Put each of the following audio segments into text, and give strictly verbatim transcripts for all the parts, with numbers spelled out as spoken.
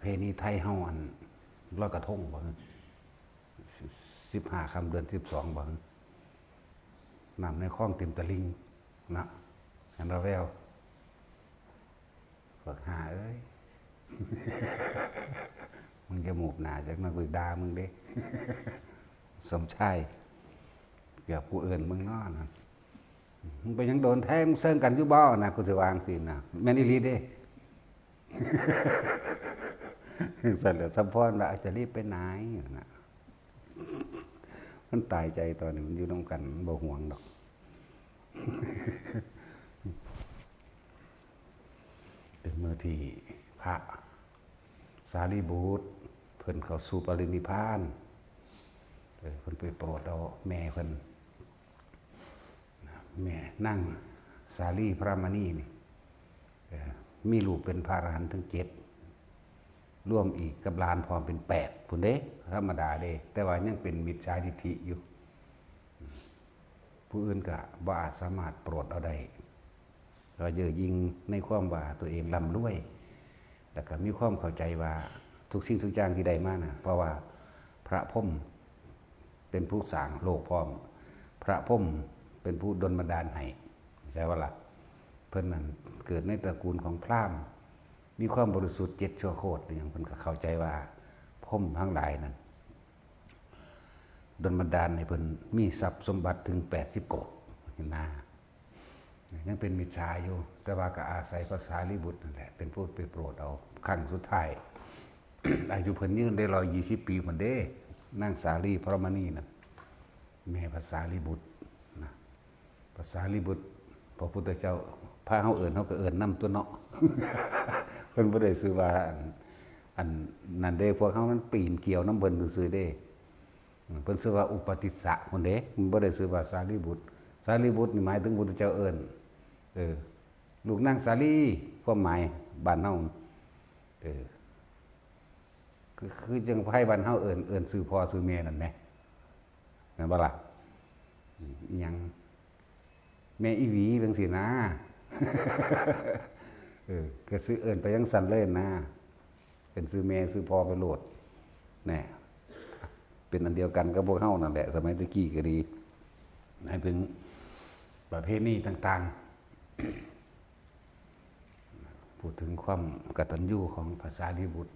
เพณีไทยเฮาอันลอยกระทงบ่ สิบห้าค่ำเดือนสิบสองบ่ น้ำในคลองเต็มตะลิ่งนะ หันละแวว บักห่าเอ้ย มึงจะหมูบหนาจักหน่อยกูด่ามึงเด้ สมชาย เกือบกูเอิ้นมึงเนาะนะ มึงเป็นหยังโดนแท้ มึงเซิงกันอยู่บ่นะ กูสิว่าจั่งซี้นะ แม่นอีหลีเด้ ซั่นแหละ สมพรว่า จะรีบไปไหนนะ มันตายใจตอนนี้ มันอยู่นำกัน มันบ่ห่วงดอก เป็นมื้อที่พระสารีบุตร เพิ่นเข้าสู่ปรินิพพาน เออ เพิ่นไปโปรดเอาแม่เพิ่น แม่นางสาลีพระมณีนี่ เออ มีลูกเป็นพระอรหันต์ถึงเจ็ด รวมอีกกับหลานพร้อมเป็นแปดพุ้นเด้ ธรรมดาเด้ แต่ว่ายังเป็นมิจฉาทิฏฐิอยู่ ผู้อื่นก็บ่อาจสามารถโปรดเอาได้ ก็เย่อหยิ่งในความว่าตัวเองร่ำรวย แล้วก็มีความเข้าใจว่าทุกสิ่งทุกอย่างที่ได้มานะ เพราะว่าพระพรหมเป็นผู้สร้างโลกพร้อม พระพรหมเป็นผู้ดลบันดาลให้ ใช่ปะล่ะ เพิ่นนั่นเกิดในตระกูลของพราหมณ์ มีความบริสุทธิ์เจ็ดชั่วโคตรอหย่าง เพิ่นก็เข้าใจว่าพรหมทั้งหลายนั่น ดลบันดาลให้เพิ่นมีทรัพย์สมบัติถึงแปดสิบโกฏ เห็นนะ ยังเป็นมิจฉาอยู่ แต่ว่าก็อาศัยพระสารีบุตรนั่นแหละ เป็นผู้ไปโปรดเอาครั้งสุดท้าย อายุเพิ่นยืนได้ร้อยยี่สิบปีพุ้นเด้ นางสาลีพระมณีนั่น แม่พระสารีบุตรนะ พระสารีบุตร พระพุทธเจ้า พาเฮาเอิ้น เฮาก็เอิ้นนำตั๊วเนาะ เพิ่นบ่ได้ชื่อว่าอัน อันนั้นเด้ พวกเฮามันปีนเกี่ยวนำเพิ่นซื่อๆเด้ เพิ่นชื่อว่าอุปติสสะพุ้นเด้ มันบ่ได้ชื่อว่าสารีบุตร สารีบุตรนี่หมายถึงพุทธเจ้าเอิ้น เออ ลูกนางสาลี ความหมายบ้านเฮา เออ คือ คือจั่งไทบ้านเฮาเอิ้น เอิ้นชื่อพ่อชื่อแม่นั่นแหม แม่นบ่ล่ะ อืม อิหยัง แม่อีหวีจั่งซี้นะ เออ ก็ชื่อเอิ้นไปจั่งซั้นเลยนะ เป็นชื่อแม่ชื่อพ่อไปโลด แน่ เป็นอันเดียวกันกับพวกเฮานั่นแหละ สมัยตะกี้ก็ดี ให้ถึงประเพณีต่างๆ พูดถึงความกตัญญูของพระสารีบุตร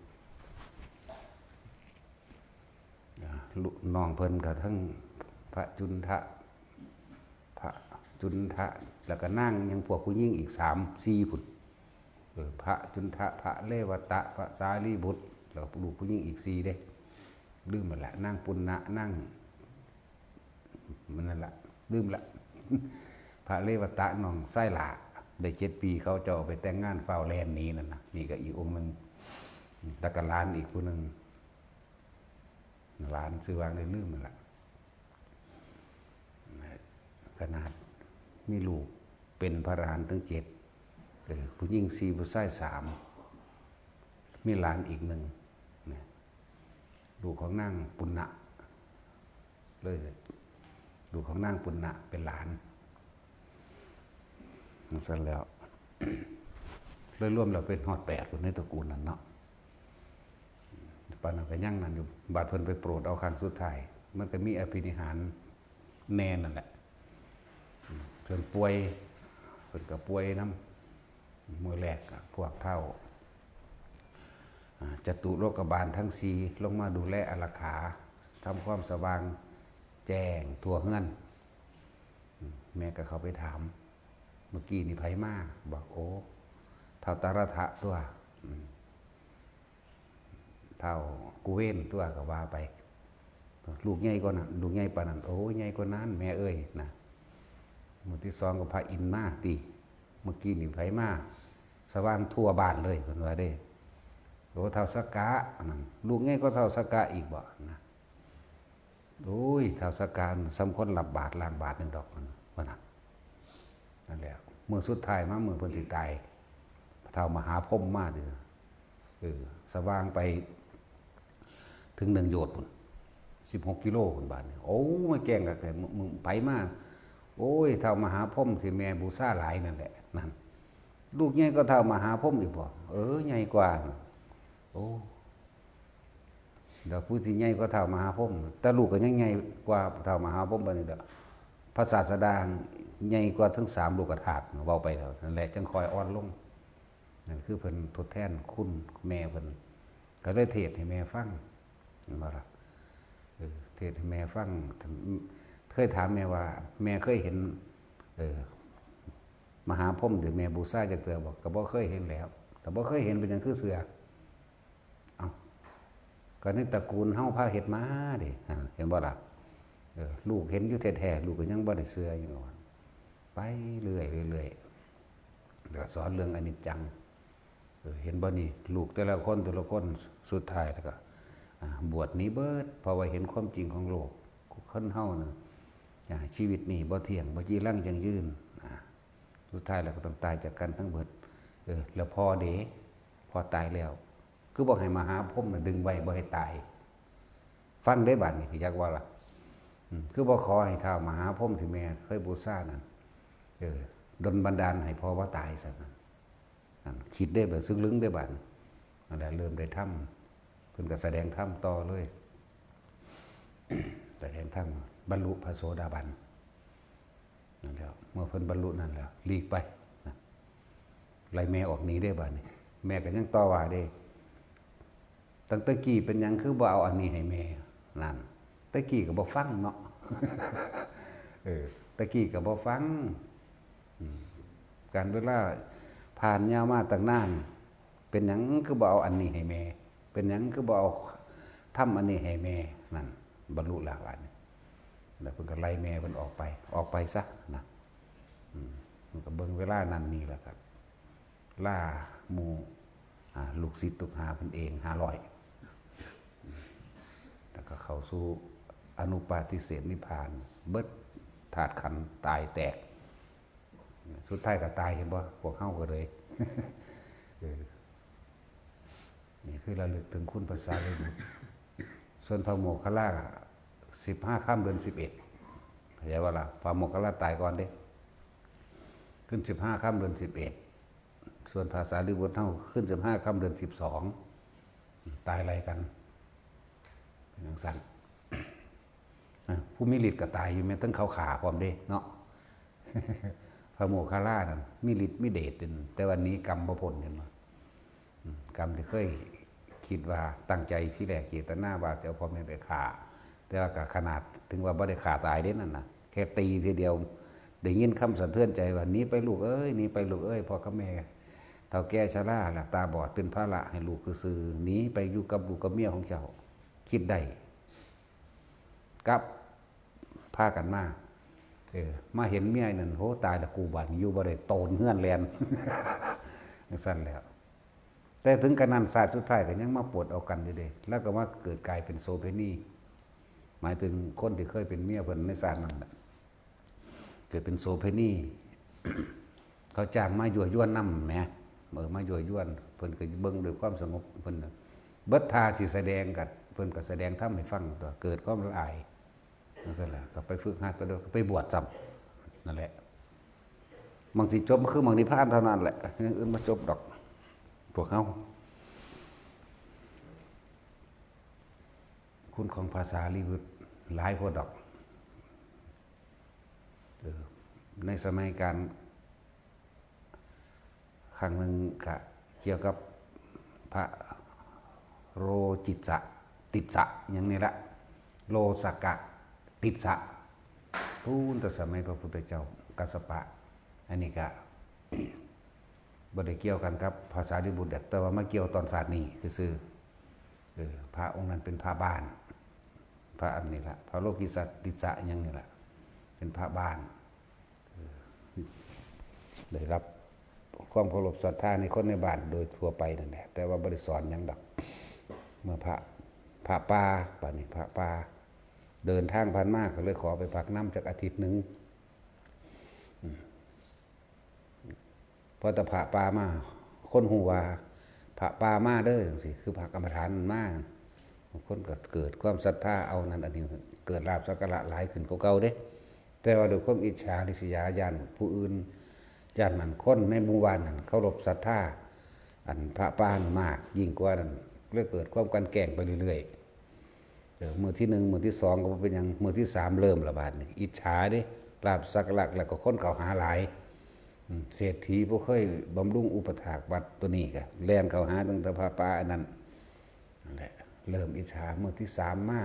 อ่า ลูกน้องเพิ่นก็ทั้งพระจุนทะ พระจุนทะ แล้วก็นางยังพวกผู้หญิงอีกสามสี่พุ้น เออ พระจุนทะ พระเรวตะ พระสารีบุตร แล้วก็ลูกผู้หญิงอีกสี่เด้ ลืมหมดละ นางปุณณะ นาง มันนั่นละ ลืมละ พระเรวตะน้องชายหล้า ได้เจ็ดปี เขาเจ้าเอาไปแต่งงาน ฟ้าวแล่นหนีนั่นนะ นี่ก็อีกองค์หนึ่ง แล้วก็หลานอีกผู้หนึ่ง หลานชื่อว่าได้ลืมมันละ ขนาดมีลูกเป็นพระอรหันต์ถึงเจ็ด เออ ผู้หญิงสี่ ผู้ชายสาม มีหลานอีกหนึ่ง นะ ลูกของนางปุณณะ เลย ลูกของนางปุณณะเป็นหลาน จั่งซั้นแล้ว เลยรวมแล้วเป็นฮอดแปดคนในตระกูลนั่นเนาะ ปานนั้นก็ยังนั่นอยู่ บาดเพิ่นไปโปรดเอาครั้งสุดท้าย มันก็มีอภินิหารแน่นั่นแหละ เพิ่นป่วย เพิ่นก็ป่วยนำ มื้อแรกอะ พวกท้าว อ่า จตุโลกบาลทั้งสี่ลงมาดูแลอารักขา ทำความสว่างแจ้งทั่วเฮือน อืม แม่ก็เข้าไปถาม เมื่อกี้นี่ไผมา บอก โอ้ ท้าวตรัฐะตั๊ว อืม ท้าวกุเวนตั๊วก็ว่าไป ลูกใหญ่กว่านั้น ลูกใหญ่ปานนั้น โอ้ ใหญ่กว่านั้น แม่เอ้ย นะ มื้อที่สองก็พระอินทร์มาติ เมื่อกี้นี่ไผมา สว่างทั่วบ้านเลย เพิ่นว่าเด้ โอ้ ท้าวสักกะ อันนั้น ลูกใหญ่กว่าท้าวสักกะอีกบ่ นะ โอ้ย ท้าวสักกะส่ำคนรับบาตรล้างบาตรหนึ่งดอก มันว่านั้น นั่นแหละ มื้อสุดท้ายมา มื้อเพิ่นสิตาย ท้าวมหาพรหมมาติ เออ สว่างไปถึงหนึ่งโยชน์พุ้น สิบหกกิโลพุ้น บาดนี้ โอ้ มาแจ้งคักแท้ มึง มึงไผมา โอ้ย ท้าวมหาพรหมที่แม่บูชาหลายนั่นแหละ นั่น ลูกใหญ่กว่าท้าวมหาพรหมอีกบ่ เออ ใหญ่กว่า โอ้ เดี๋ยวผู้ที่ใหญ่กว่าท้าวมหาพรหม แต่ลูกก็ยังใหญ่กว่าท้าวมหาพรหมปานนี้เด้อ พระศาสดาใหญ่กว่าทั้งสามโลกธาตุ เว้าไปแล้ว นั่นแหละ จังค่อยอ่อนลง นั่นคือเพิ่นทดแทนคุณแม่เพิ่น ก็เลยเทศน์ให้แม่ฟัง เห็นบ่ล่ะ เออ เทศน์ให้แม่ฟัง เคยถามแม่ว่า แม่เคยเห็น เออ มหาพรหมที่แม่บูชาจักเทื่อบ่ ก็บ่เคยเห็นแล้ว ก็บ่เคยเห็นเป็นหยังคือเชื่อ เอ้า ก็ในตระกูลเฮาพาเฮ็ดมาเด้ อ่า เห็นบ่ล่ะ เออ ลูกเห็นอยู่แท้ๆ ลูกก็ยังบ่ได้เชื่ออยู่ว่า ไปเรื่อยๆ เดี๋ยวสอนเรื่องอนิจจัง เออ เห็นบ่นี่ ลูกแต่ละคนแต่ละคนสุดท้ายแล้วก็ อ่า บวชหนีเบิด เพราะว่าเห็นความจริงของโลก คนเฮาน่ะ อ่า ชีวิตนี่บ่เที่ยง บ่จีรังยั่งยืน อ่า สุดท้ายแล้วก็ต้องตายจากกันทั้งเบิด เออ แล้วพ่อเด้ พ่อตายแล้ว คือบ่ให้มหาพรหมน่ะดึงไว้บ่ให้ตาย ฟังได้บัดนี้ อยากว่าล่ะ อืม คือบ่ขอให้ท้าวมหาพรหมที่แม่เคยบูชานั่น เออ ดลบันดาลให้พ่อบ่ตายซะนั่น นั่น คิดได้แบบซึ่งลึงได้บัดนี้ นั่นแหละ เริ่มได้ธรรม เพิ่นก็แสดงธรรมต่อเลย แสดงธรรม บรรลุพระโสดาบัน นั่นแหละ เมื่อเพิ่นบรรลุนั่นแล้ว หลีกไป นะ ไล่แม่ออกหนีได้บัดนี้ แม่ก็ยังต่อว่าเด้ ตั้งแต่กี้เป็นหยังคือบ่เอาอันนี้ให้แม่ นั่น แต่กี้ก็บ่ฟังเนาะ เออ แต่กี้ก็บ่ฟัง อืม การเวลาผ่านยาวมาตั้งนาน เป็นหยังคือบ่เอาอันนี้ให้แม่ เป็นหยังคือบ่เอาธรรมอันนี้ให้แม่ นั่น บรรลุแล้วบัดนี้ แล้วเพิ่นก็ไล่แม่เพิ่นออกไป ออกไปซะนะ อืม มันก็เบิ่งเวลานั่นนี่แหละครับ ลาหมู่ อ่า ลูกศิษย์ลูกหาเพิ่นเอง ห้าร้อย แล้วก็เข้าสู่อนุปาทิเสสนิพพาน เบิดธาตุขันธ์ตายแตก สุดท้ายก็ตาย เห็นบ่ พวกเฮาก็เลย เออ นี่คือระลึกถึงคุณพระสารีบุตร ส่วนพระโมคคัลลา สิบห้าค่ำเดือนสิบเอ็ด เข้าใจบ่ล่ะ พระโมคคัลลาตายก่อนเด้ ขึ้นสิบห้าค่ำเดือนสิบเอ็ด ส่วนพระสารีบุตรเฮาขึ้นสิบห้าค่ำเดือนสิบสอง ตายไล่กัน จังซั่น อ่ะ ผู้มีฤทธิ์ก็ตายอยู่แม่นทั้งเขาฆ่าพร้อมเด้เนาะ พระโมคคัลลานั่น มีฤทธิ์มีเดชเด่น แต่ว่าหนีกรรมบ่พ้น เห็นบ่ อืม กรรมที่เคยคิดว่าตั้งใจทีแรกเจตนาว่าจะเอาพ่อแม่ไปฆ่า แต่ว่าก็ขนาดถึงว่าบ่ได้ฆ่าตายเด้นั่นน่ะ แค่ตีทีเดียว ได้ยินคำสะเทือนใจว่า "หนีไปลูกเอ้ย หนีไปลูกเอ้ย พ่อกับแม่เฒ่าแก่ชราแล้ว ตาบอดเป็นภาระให้ลูกซื่อๆ หนีไปอยู่กับลูกกับเมียของเจ้า คิดได้" กลับพากันมา เออ มาเห็นเมียนั่น "โห ตายละกู บาดนี้อยู่บ่ได้ โตนเฮือนแล่น" จังซั่นแหล้ว แต่ถึงกะนั้น ชาติสุดท้ายก็ยังมาปวดเอากันอยู่เด้ แล้วก็มาเกิดกลายเป็นโสเภณี หมายถึงคนที่เคยเป็นเมียเพิ่นในชาตินั้นน่ะ เกิดเป็นโสเภณี เขาจ้างมายั่วยวนนำแหม เออ มายั่วยวน เพิ่นก็เบิ่งด้วยความสงบ เพิ่นน่ะ เบิดท่าที่แสดงกัด เพิ่นก็แสดงธรรมให้ฟังตั๊ว เกิดความละอาย จังซั่นล่ะ ก็ไปฝึกหัดไปเด้อ ก็ไปบวชซ้ำ นั่นแหละ หม่องสิจบก็คือหม่องนิพพานเท่านั้นแหละ อย่างอื่นบ่จบดอก พวกเฮา คุณของพระสารีบุตรหลายโพดดอก เออ ในสมัยการ ครั้งหนึ่งก็เกี่ยวกับพระโรจิจจะติสสะหยังนี่ละ โลสกะติสสะ พู้นแต่สมัยพระพุทธเจ้ากัสสปะ อันนี้ก็ บ่ได้เกี่ยวกันกับพระสารีบุตรดอก แต่ว่ามาเกี่ยวตอนชาตินี้ซื่อๆ เออ พระองค์นั้นเป็นพระบ้าน พระอันนี้ละ พระโลกิสสะติสสะหยังนี่ละ เป็นพระบ้าน ได้รับความเคารพศรัทธาในคนในบ้านโดยทั่วไปนั่นแหละ แต่ว่าบ่ได้สอนหยังดอก เมื่อพระ พระป่า ป่านนี้พระป่า เดินทางผ่านมาก็เลยขอไปพักนำจักอาทิตย์หนึ่ง อืม พอแต่พระป่ามา คนฮู้ว่าพระป่ามาเด้อจังซี้ คือพระกรรมฐานมันมา บางคนก็เกิดความศรัทธาเอานั่นอันนี้ เกิดลาภสักการะหลายขึ้นกว่าเก่าเด้ แต่ว่าด้วยความอิจฉาริษยา ย้านผู้อื่น ย้านนั่นคนในหมู่บ้านนั่นเคารพศรัทธา อันพระป่านั่นมากยิ่งกว่านั่น เลยเกิดความกลั่นแกล้งไปเรื่อย เออมื้อที่หนึ่ง มื้อที่สองก็บ่เป็นหยัง มื้อที่สามเริ่มละบาดนี่ อิจฉาเด้ ลาภสักการะ แล้วก็คนเข้าหาหลาย อืม เศรษฐีบ่เคยบำรุงอุปถากวัดตัวนี้ก็แล่นเข้าหาตั้งแต่พระป่าอันนั้น นั่นแหละ เริ่มอิจฉา มื้อที่สามมา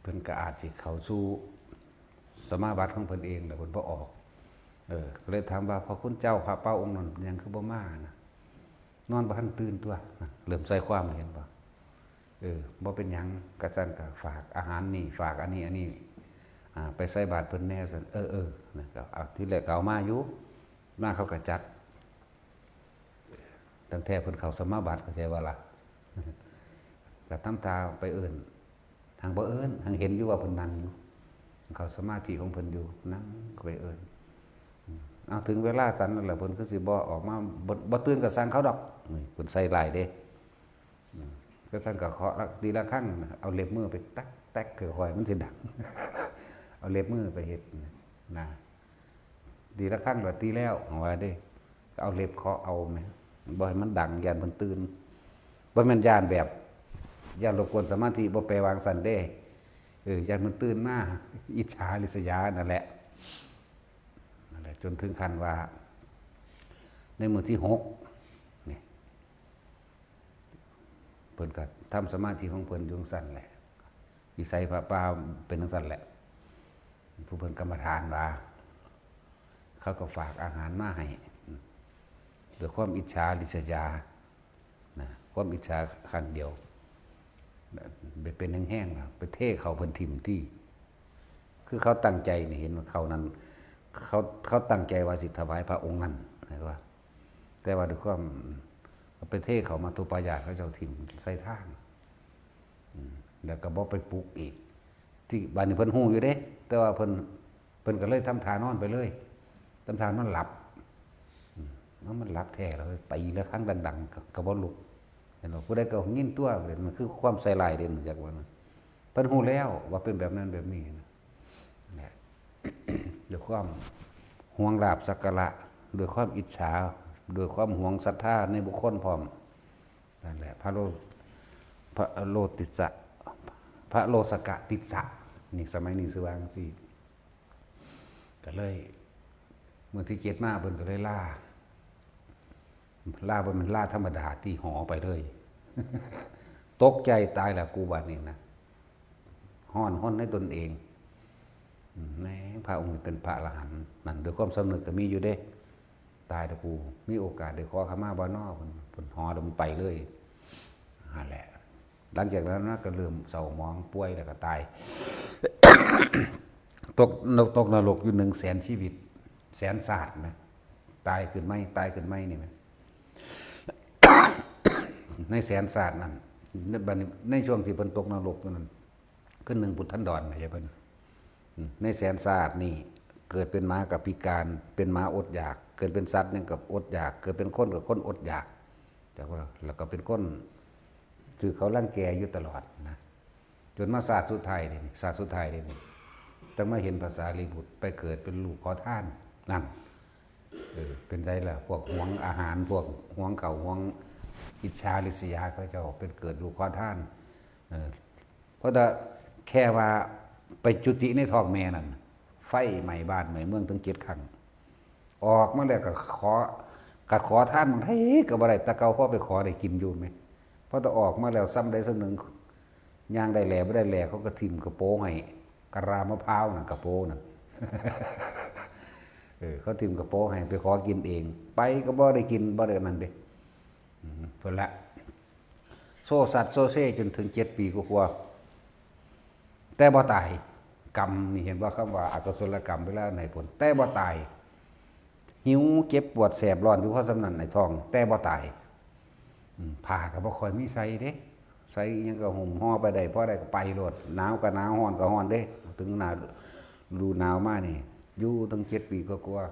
เพิ่นก็อาจสิเข้าสู่สมาบัติของเพิ่นเองแหละ เพิ่นบ่ออก เออ ก็เลยถามว่า "พระคุณเจ้า พระป่าองค์นั้นเป็นหยังคือบ่มานะ นอนบ่ทันตื่นตัว" นะ เริ่มใส่ความ เห็นบ่ เออ บ่เป็นหยัง กะซั่นก็ฝากอาหารนี่ ฝากอันนี้ อันนี้ อ่า ไปใส่บาตรเพิ่นแหน่ซั่น เออ เออ นะ ก็เอา ทีแรกก็เอามาอยู่ มาเขาก็จัด ตั้งแต่เพิ่นเข้าสมาบัติ เข้าใจบ่ล่ะ ก็ทำท่าไปเอิ้น หังบ่เอิ้น หังเห็นอยู่ว่าเพิ่นนั่งอยู่ เข้าสมาธิของเพิ่นอยู่ นั่งก็ไปเอิ้น อืม เอา ถึงเวลาสันนั่นแหละ เพิ่นคือสิบ่ออกมา บ่ บ่ตื่นก็สั่งเขาดอก นี่ เพิ่นใส่ร้ายเด้ อืม ก็สั่นก็เคาะละ ตีระฆัง เอาเล็บมือไปแต๊กๆ คือคอยมันสิดัง เอาเล็บมือไปเฮ็ดนะ ตีระฆังก็ตีแล้ว ว่าเด้ ก็เอาเล็บเคาะเอาแหม บ่ให้มันดัง ย้านเพิ่นตื่น บ่แม่นย้านแบบ ย้านรบกวนสมาธิ บ่แปลว่าจั่งซั้นเด้ เออ ย้านเพิ่นตื่นมา อิจฉาริษยานั่นแหละ นั่นแหละ จนถึงขั้นว่า ในมื้อที่หกนี่ เพิ่นก็ทำสมาธิของเพิ่นอยู่จั่งซั้นแหละ วิสัยพระป่าเป็นจั่งซั้นแหละ ผู้เพิ่นกรรมฐานว่า เขาก็ฝากอาหารมาให้ ด้วยความอิจฉาริษยา นะ ความอิจฉาครั้งเดียว ไปเป็นแห้งๆ นะ ไปเทเข้าเพิ่นถิ่มตี้ คือเขาตั้งใจนี่ เห็นว่าเข้านั้น เขา เขาตั้งใจว่าสิถวายพระองค์นั้น นะว่า แต่ว่าด้วยความ ไปเทเข้ามัทธุปายาต เขาเจ้าถิ่มใส่ทาง อืม แล้วก็บ่ไปปลุกอีก ที่บาดนี้เพิ่นฮู้อยู่เด้ แต่ว่าเพิ่น เพิ่นก็เลยทำท่านอนไปเลย ทำท่านอนหลับ อืม แล้วมันหลับแท้แล้ว ตีระฆังดังๆ ก็ ก็บ่ลุก เห็นบ่ ผู้ใดก็ยินตัว มันคือความใส่ร้ายเด้ จักว่านะ เพิ่นฮู้แล้วว่าเป็นแบบนั้นแบบนี้นะ เนี่ย ด้วยความหวงลาภสักการะ ด้วยความอิจฉา ด้วยความหวงศรัทธาในบุคคลพร้อม นั่นแหละ พระโล พระโลติสสะ พระโลสกะติสสะ นี่ สมัยนี้ชื่อว่าจั่งซี้ ก็เลย มื้อที่เจ็ดมาเพิ่นก็เลยลา ลาบ่แม่นลาธรรมดา ตี้ หอไปเลย ตกใจ ตายละกู บาดนี้นะ ฮ้อนฮนในตนเอง อืม แหม พระองค์นี้เป็นพระอรหันต์นั่น ด้วยความสำนึกก็มีอยู่เด้ ตายละกู มีโอกาสได้ขอขมาบ่น้อ เพิ่น เพิ่นหอแล้วมันไปเลย นั่นแหละ หลังจากนั้นมาก็เริ่มเศร้าหมอง ป่วยแล้วก็ตาย ตกนรก ตกนรกอยู่หนึ่งแสนชีวิต แสนชาตินะ ตายขึ้นใหม่ ตายขึ้นใหม่นี่นะ ในแสนชาตินั้น ในบัดนี้ ในช่วงที่เพิ่นตกนรกอยู่นั้น คือหนึ่งปุทธันดรนะ ใช่เพิ่น อืม ในแสนชาตินี่ เกิดเป็นหมากับพิการ เป็นหมาอดอยาก เกิดเป็นสัตว์หยังกับอดอยาก เกิดเป็นคนกับคนอดอยาก แต่ว่า แล้วก็เป็นคนถืกเขารังแกอยู่ตลอดนะ จนมาชาติสุดท้ายนี่ ชาติสุดท้ายนี่ ต้องมาเห็นพระสารีบุตรไปเกิดเป็นลูกขอทาน นั่น เออ เป็นไดล่ะ พวกหวงอาหาร พวกหวงข้าว หวงอิจฉาริษยา เขาเจ้าเป็นเกิดลูกขอทาน เออ เพราะแต่แค่ว่าไปจุติในท้องแม่นั่น ไฟไหม้บ้านไหม้เมืองถึงเจ็ดครั้ง ออกมาแล้วก็ขอ ก็ขอทานบางทีก็บ่ได้ แต่เก่าพอไปขอได้กินอยู่แหม พอแต่ออกมาแล้ว ส่ำใดส่ำหนึ่ง ย่างได้แหล่บ่ได้แหล่ เขาก็ถิ่มกระโปรงให้ กะลามะพร้าวนั่น กระโปรงนั่น เออ เขาถิ่มกระโปรงให้ ไปขอกินเอง ไปก็บ่ได้กิน บ่ได้นั่นเด้ อืม เพิ่นละ โซซัดโซเซจนถึงเจ็ดปีกว่าๆ แต่บ่ตาย กรรมนี่ เห็นบ่ คำว่าอกุศลกรรมเวลาให้ผล แต่บ่ตาย หิว เจ็บ ปวด แสบ ร้อน อยู่พอส่ำนั้น ในท้อง แต่บ่ตาย อืม ผ้าก็บ่ค่อยมีใส่เด้ ใส่อิหยังก็ห่มห่อไปได้ พอได้ก็ไปโลด หนาวก็หนาว ร้อนก็ร้อนเด้ ถึงหน้าฤดูหนาวมานี่ อยู่ตั้งเจ็ดปีกว่า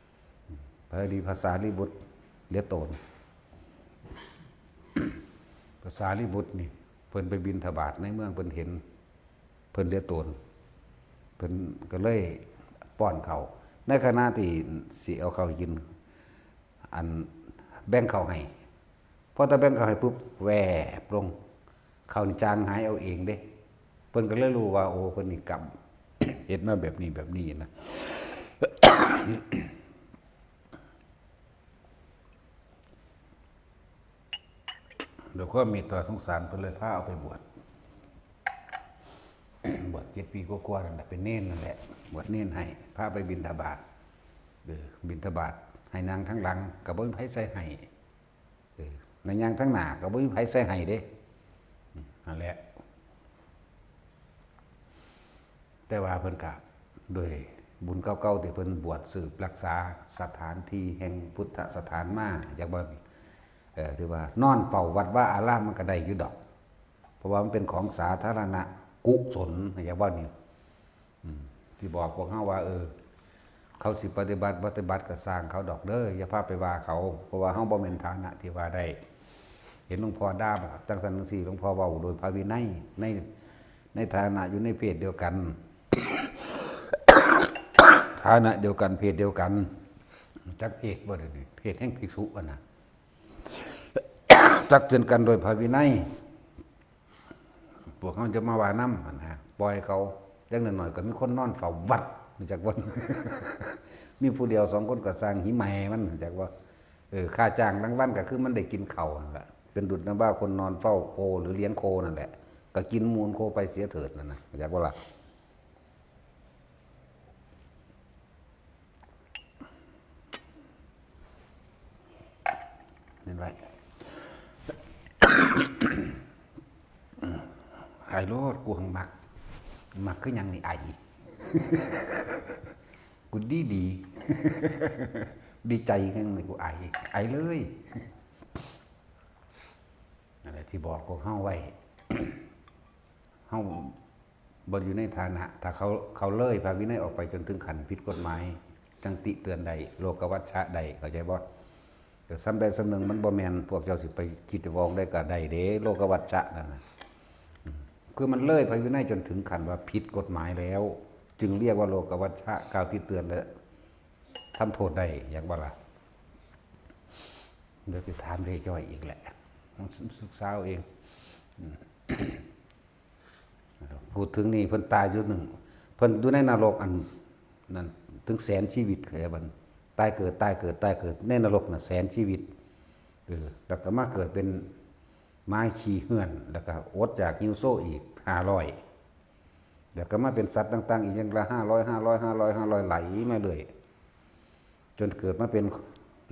ๆ พอดีพระสารีบุตรเหลือโตน พระสารีบุตรนี่ เพิ่นไปบิณฑบาตในเมือง เพิ่นเห็น เพิ่นเหลือโตน เพิ่นก็เลยป้อนข้าว ในขณะที่สิเอาข้าวกิน อันแบ่งข้าวให้ พอตาแบ่งเขาให้ปุ๊บ แวบลง เขานี่จางหายเอาเองเด้ เพิ่นก็เลยรู้ว่า โอ้ เพิ่นนี่กรรม เฮ็ดมาแบบนี้แบบนี้นะ ด้วยความเมตตาสงสารเพิ่นเลยพาเอาไปบวช บวชเจ็ดปีกว่าๆนั่นแหละ เป็นเณรนั่นแหละ บวชเณรให้ พาไปบิณฑบาต เออ บิณฑบาต ให้นั่งทั้งหลัง ก็บ่มีไผใส่ให้ เออ ในย่างทั้งหน้าก็บ่มีไผใส่ให้เด้ อืม นั่นแหละ แต่ว่าเพิ่นก็ด้วยบุญเก่าๆที่เพิ่นบวชสืบรักษาสถานที่แห่งพุทธสถานมา อยากว่า เอ่อ ถือว่านอนเฝ้าวัดวาอารามมันก็ได้อยู่ดอก เพราะว่ามันเป็นของสาธารณะกุศล อยากว่านี่ อืม ที่บอกพวกเฮาว่า เออ เขาสิปฏิบัติ ปฏิบัติก็ซ่างเขาดอกเด้อ อย่าพาไปว่าเขา เพราะว่าเฮาบ่แม่นฐานะที่ว่าได้ เห็นหลวงพ่อด่าบอกจังซั่นจังซี่ หลวงพ่อเว้าโดยพระวินัย ใน ในฐานะอยู่ในเพศเดียวกัน ฐานะเดียวกัน เพศเดียวกัน จักเพศบ่ได้นี่ เพศแห่งภิกษุอะนะ ตักเตือนกันโดยพระวินัย พวกเขาจะมาว่านำหั่นนะ ปล่อยเขา อย่างน้อยๆก็มีคนนอนเฝ้าวัด รู้จักบ่ มีผู้เดียวสองคนก็ซ่าง หิแม่มัน รู้จักบ่ เออ ค่าจ้างรางวัลก็คือมันได้กินข้าวนั่นแหละ เป็นดุจดังว่าคนนอนเฝ้าโคหรือเลี้ยงโคนั่นแหละ ก็กินมูลโคไปเสียเถิดนั่นนะ รู้จักบ่ล่ะ เห็นไหม ไอ้โลด กูหังมัก มักคือหยังนี่ ไอ กูดีดี ดีใจแฮงนี่ กูไอ ไอเลย นั่นแหละที่บอกพวกเฮาไว้ เฮาบ่อยู่ในฐานะ ถ้าเขา เขาเลยพระวินัยออกไปจนถึงขั้นผิดกฎหมาย จังติเตือนได้ โลกวัชชะได้ เข้าใจบ่ แต่ส่ำใดส่ำหนึ่งมันบ่แม่น พวกเจ้าสิไปคิดจะวองได้ก็ได้เด้ โลกวัชชะนั่นน่ะ อืม คือมันเลยพระวินัยจนถึงขั้นว่าผิดกฎหมายแล้ว จึงเรียกว่าโลกวัชชะ กล่าวติเตือนและทำโทษได้ อยากว่าล่ะ เดี๋ยวไปถามเรย่อยอีกแหละ ต้องศึกษาเอาเอง อืม พูดถึงนี่เพิ่นตายอยู่หนึ่ง เพิ่นอยู่ในนรกอันนั้นถึงแสนชีวิต เข้าใจบ่ ตายเกิด ตายเกิด ตายเกิด ในนรกน่ะแสนชีวิต เออ แล้วก็มาเกิดเป็นไม้ขี้เฮือน แล้วก็อดอยากหิวโซอีกห้าร้อย แล้วก็มาเป็นสัตว์ต่างๆ อีกอย่างละห้าร้อย ห้าร้อย ห้าร้อย ห้าร้อย ไหลมาเรื่อย จนเกิดมาเป็น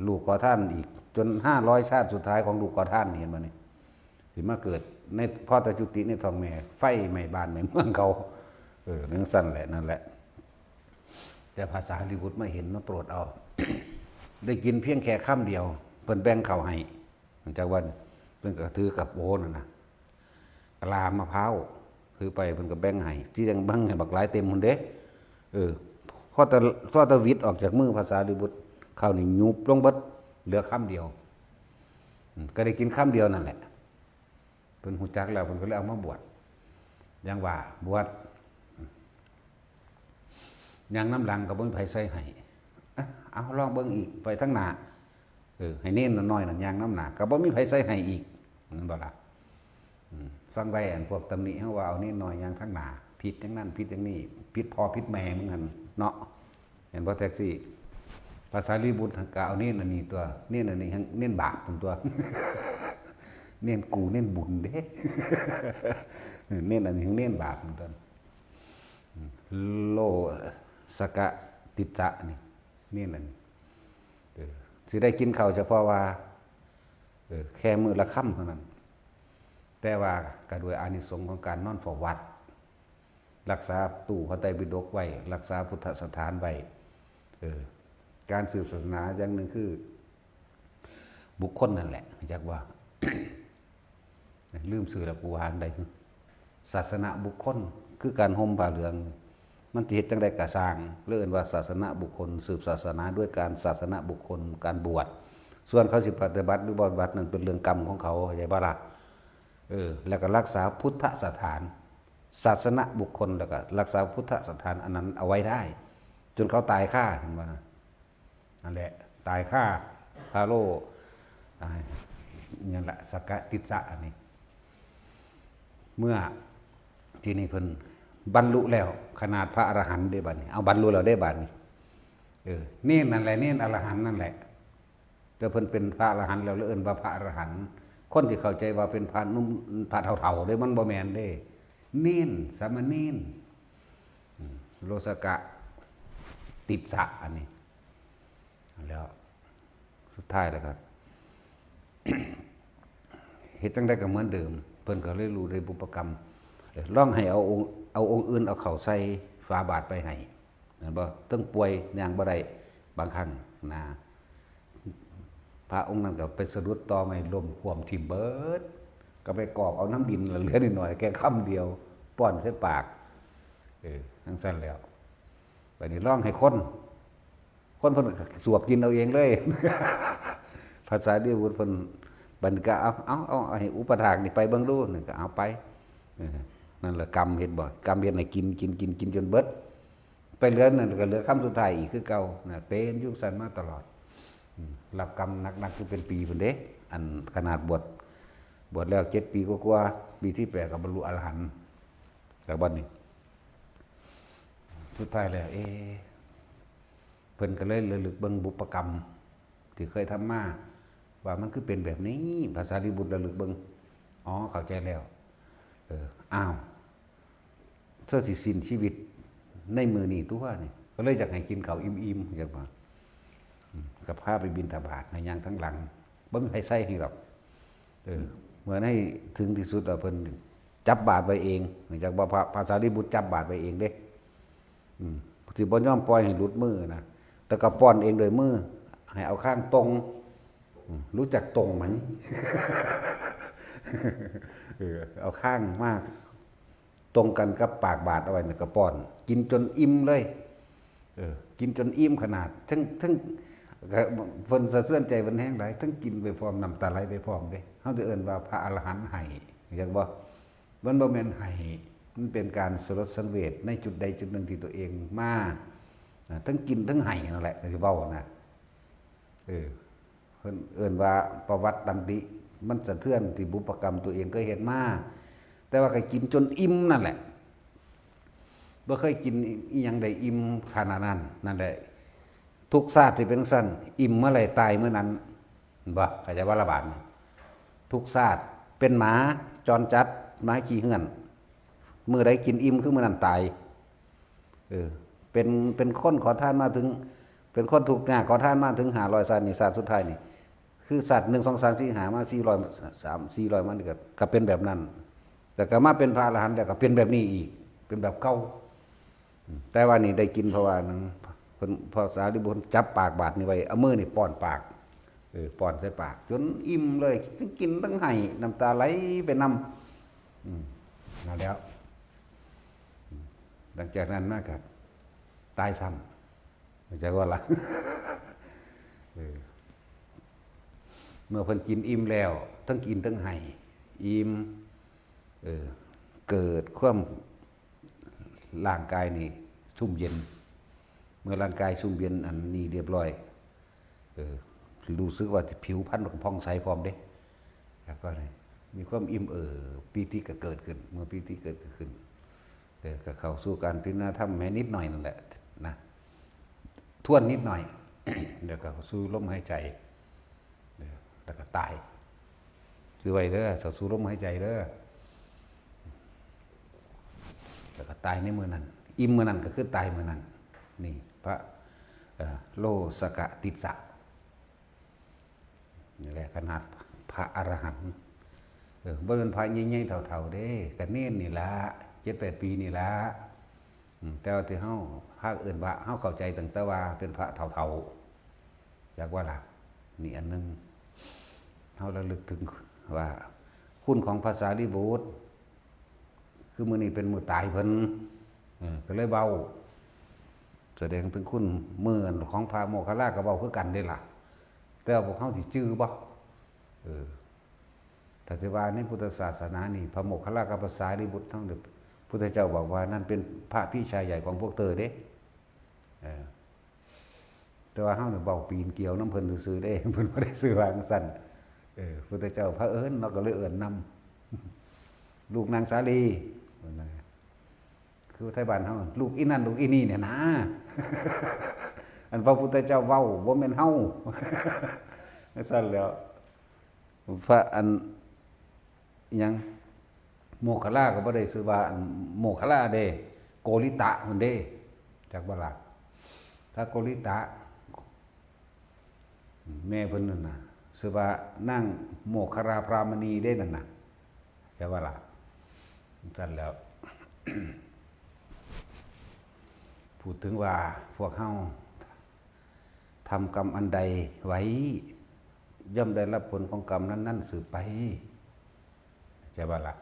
ลูกขอทานอีก จนห้าร้อยชาติสุดท้ายของลูกขอทานนี่ เห็นบ่นี่ สิมาเกิดใน พอแต่จุติในท้องแม่ ไฟไหม้บ้านไหม้เมืองเขา เออ จั่งซั่นแหละ นั่นแหละ แต่พระสารีบุตรมาเห็นมาโปรดเอา ได้กินเพียงแค่คำเดียว เพิ่นแบ่งข้าวให้ จักวัน เพิ่นก็ถือกะโปนั่นน่ะ กะลามะพร้าว ถือไปเพิ่นก็แบ่งให้ ที่ยังแบ่งให้บักหลายเต็มพุ้นเด้ เออ พอแต่ พอแต่หวิดออกจากมือพระสารีบุตร ข้าวนี่ยุบลงเบิด เหลือคำเดียว อืม ก็ได้กินคำเดียวนั่นแหละ เพิ่นฮู้จักแล้ว เพิ่นก็เลยเอามาบวช อย่างว่าบวช ย่างนำหลังก็บ่มีไผใส่ให้ อ่ะ เอาลองเบิ่งอีก ไปทางหน้า เออ ให้เณรน้อยๆนั่นย่างนำหน้า ก็บ่มีไผใส่ให้อีก แม่นบ่ล่ะ อืม ฟังไว้ อันพวกตำหนิเฮาว่าเอาเณรน้อยย่างทางหน้า ผิดอย่างนั้น ผิดอย่างนี้ ผิดพ่อผิดแม่มึงหั่นเนาะ เห็นบ่แท็กซี่ พระสารีบุตรก็เอาเณรอันนี้ตัว เณรอันนี้แฮ่งเณรบาปพุ้นตัว เณรกูเณรบุญเด้ เณรอันนี้แฮ่งเณรบาปพุ้นตัว โลสกะติจจะนี่ เณรอันนี้ เออ สิได้กินข้าวเฉพาะว่า เออ แค่มื้อละคำเท่านั้น แต่ว่าก็ด้วยอานิสงส์ของการนอนเฝ้าวัด รักษาตู้พระไตรปิฎกไว้ รักษาพุทธสถานไว้ เออ การสืบศาสนาอย่างหนึ่งคือ บุคคลนั่นแหละ จักว่า ลืมชื่อแล้ว กูว่าอันใด ศาสนบุคคล คือการห่มผ้าเหลือง มันสิเฮ็ดจั่งใดก็ซ่าง เรียกว่าศาสนบุคคล สืบศาสนาด้วยการศาสนบุคคล การบวช ส่วนเขาสิปฏิบัติหรือบ่ปฏิบัตินั่นเป็นเรื่องกรรมของเขา เข้าใจบ่ล่ะ เออ แล้วก็รักษาพุทธสถาน ศาสนบุคคล แล้วก็รักษาพุทธสถานอันนั้นเอาไว้ได้ จนเขาตายคา เห็นบ่นะ นั่นแหละ ตายคา พาโล ตาย นั่นแหละ สักกะติสสะอันนี้ เมื่อที่นี่เพิ่นบรรลุแล้ว ขนาดพระอรหันต์ได้บัดนี้ เอาบรรลุแล้วได้บัดนี้ เออ เณรนั่นแหละ เณรอรหันต์นั่นแหละ แต่เพิ่นเป็นพระอรหันต์แล้ว เลยเอิ้นว่าพระอรหันต์ คนที่เข้าใจว่าเป็นพระหนุ่ม พระเฒ่าๆเด้ มันบ่แม่นเด้ เณร สามเณร อืม โลสกะติสสะอันนี้ แล้วสุดท้ายแล้วก็ เฮ็ดจั่งใดก็เหมือนเดิม เพิ่นก็เลยรู้ได้บุพกรรม เออ ลองให้เอาองค์ เอาองค์อื่นเอาเข้าใส่ฝาบาตรไปให้ แม่นบ่ เทิงป่วยย่างบ่ได้ บางครั้งนะ พระองค์นั้นก็ไปสะดุดตอไม้ล้มขว้มทิ่มเบิด ก็ไปกอบเอาน้ำดินเหลือนิดหน่อยแค่คำเดียว ป้อนใส่ปาก เออ จั่งซั้นแล้ว บัดนี้ลองให้คน คนเพิ่นก็สวบกินเอาเองเลย พระสารีบุตรเพิ่น บัดนี้ก็เอา เอา เอา เอาให้อุปถากนี่ไปเบิ่งดู นี่ก็เอาไป เออ นั่นแหละกรรมเฮ็ดบ่ กรรมเฮ็ดให้กิน กิน กิน กินจนเบิด ไปเหลือนั่นก็เหลือคำสุดท้ายอีกคือเก่านะ เป็นอยู่จั่งซั้นมาตลอด อืม รับกรรมหนักๆ คือเป็นปีพุ้นเด้ อันขนาดบวช บวชแล้วเจ็ดปีกว่าๆ ปีที่แปดก็บรรลุอรหันต์ แล้วบัดนี้ สุดท้ายแล้ว เอ๊ะ เพิ่นก็เลยระลึกเบิ่งบุพกรรม ที่เคยทำมา ว่ามันคือเป็นแบบนี้ พระสารีบุตรระลึกเบิ่ง อ๋อ เข้าใจแล้ว เออ อ้าว เธอสิสิ้นชีวิตในมื้อนี้ตั๊วนี่ ก็เลยอยากให้กินข้าวอิ่มๆ จั่งว่า อืม ก็พาไปบิณฑบาต ให้ย่างทางหลัง บ่มีไผใส่ให้ดอก เออ เมื่อในถึงที่สุดแล้วเพิ่นจับบาตรไว้เอง เนื่องจากว่าพระ พระสารีบุตรจับบาตรไว้เองเด้ อืม สิบ่ยอมปล่อยให้หลุดมือนะ แล้วก็ป้อนเองโดยมือ ให้เอาข้างตรง อืม รู้จักตรงไหม เออ เอาข้างมาตรงกันกับปากบาตรเอาไว้นี่ก็ป้อน กินจนอิ่มเลย เออ กินจนอิ่มขนาด ทั้ง ทั้ง เพิ่นสะเทือนใจเพิ่นแฮงหลาย ทั้งกินไปพร้อม น้ำตาไหลไปพร้อมเด้ เฮาจะเอิ้นว่าพระอรหันต์ให้ จักบ่ มันบ่แม่นให้ มันเป็นการสลดสังเวชในจุดใดจุดหนึ่งที่ตัวเองมา นะ ทั้งกินทั้งให้นั่นแหละ ก็สิเว้านะ เออ เพิ่นเอิ้นว่าปวัตตันติ มันสะเทือนที่บุพกรรมตัวเองเคยเฮ็ดมา แต่ว่าก็กินจนอิ่มนั่นแหละ บ่เคยกินอิหยังได้อิ่มขนาดนั้น นั่นแหละ ทุกชาติที่เป็นจั่งซั้น อิ่มเมื่อไหร่ตายเมื่อนั้น เห็นบ่ เข้าใจบ่ละบาดนี้ ทุกชาติเป็นหมาจรจัด หมาขี้เหื่อน มื้อใดกินอิ่มคือมื้อนั้นตาย เออ เป็น เป็นคนขอทานมาถึง เป็นคนทุกข์ยากขอทานมาถึงห้าร้อยชาตินี่ ชาติสุดท้ายนี่ คือชาติหนึ่ง สอง สาม สี่ ห้า มาสี่ร้อย สาม สี่ร้อย มานี่ก็ ก็เป็นแบบนั้น แต่ก็มาเป็นพระอรหันต์แล้วก็เป็นแบบนี้อีก เป็นแบบเก่า อืม แต่ว่านี่ได้กินเพราะว่าหนึ่ง เพิ่น พระสารีบุตรจับปากบาตรนี่ไว้ เอามือนี่ป้อนปาก เออ ป้อนใส่ปาก จนอิ่มเลย ทั้งกินทั้งไห้ น้ำตาไหลไปนำ อืม นั่นแหล้ว อืม หลังจากนั้นมาก็ตายซ้ำ เข้าใจบ่ล่ะ เออ เมื่อเพิ่นกินอิ่มแล้ว ทั้งกินทั้งไห้ อิ่ม เออ เกิดความ ร่างกายนี่ชุ่มเย็น เมื่อร่างกายชุ่มเย็นอันนี้เรียบร้อย เออ รู้สึกว่าผิวพรรณก็ผ่องใสพร้อมเด้ แล้วก็นี่มีความอิ่มเอิบ ปีติก็เกิดขึ้น เมื่อปีติเกิดขึ้น เดี๋ยวก็เข้าสู่การพิจารณาธรรมแค่นิดหน่อยนั่นแหละนะ ทวนนิดหน่อย เดี๋ยวก็เข้าสู่ลมหายใจ เออ แล้วก็ตาย ซื้อไว้เด้อ เข้าสู่ลมหายใจเด้อ แล้วก็ตายในมื้อนั้น อิ่มมื้อนั้นก็คือตายมื้อนั้น นี่ พระ เอ่อ โลสกะติสสะ นี่แหละขนาดพระอรหันต์ เออ บ่เป็นพระใหญ่ๆเฒ่าๆเด้ ก็เณรนี่ล่ะ เจ็ดแปดปีนี่ล่ะ อืม แต่ว่าที่เฮา พระเอิ้นว่า เฮาเข้าใจตั้งแต่ว่าเป็นพระเฒ่าๆ จักว่าล่ะ นี่อันหนึ่ง เฮาระลึกถึงว่า คุณของพระสารีบุตร คือมื้อนี้เป็นมื้อตายเพิ่น เออ ก็เลยเว้า แสดงถึงคุณ มื้อของพระโมคคัลลาก็เว้าคือกันเด้ล่ะ แต่ว่าพวกเฮาสิจื่อบ่ เออ ถ้าสิว่าในพุทธศาสนานี่ พระโมคคัลลากับพระสารีบุตรทั้งเด้อ พุทธเจ้าบอกว่านั่นเป็นพระพี่ชายใหญ่ของพวกเธอเด้ เออ แต่ว่าเฮาเนี่ยเว้าปีนเกลียวนำเพิ่นซื่อๆเด้ เพิ่นบ่ได้ชื่อว่าจั่งซั้น เออ พุทธเจ้าเผอิญเนาะ ก็เลยเอิ้นนำ ลูกนางสาลี ว่านะ คือไทบ้านเฮา ลูกอีนั่น ลูกอีนี่เนี่ยนะ อันพระพุทธเจ้าเว้า บ่แม่นเฮา จั่งซั่นแหล้ว พระอัน หยัง โมคคัลลาก็บ่ได้ชื่อว่าอันโมคคัลลาเด้ โกริตะพุ้นเด้ จักบ่ล่ะ พระโกริตะ แม่เพิ่นนั่นน่ะ ชื่อว่านางโมคคัลลาพรามณีเด้นั่นน่ะ ใช่บ่ล่ะ จั่งซั่นแหล้ว พูดถึงว่าพวกเฮาทำกรรมอันใดไว้ ย่อมได้รับผลของกรรมนั้นๆ สืบไป ใช่บ่ล่ะ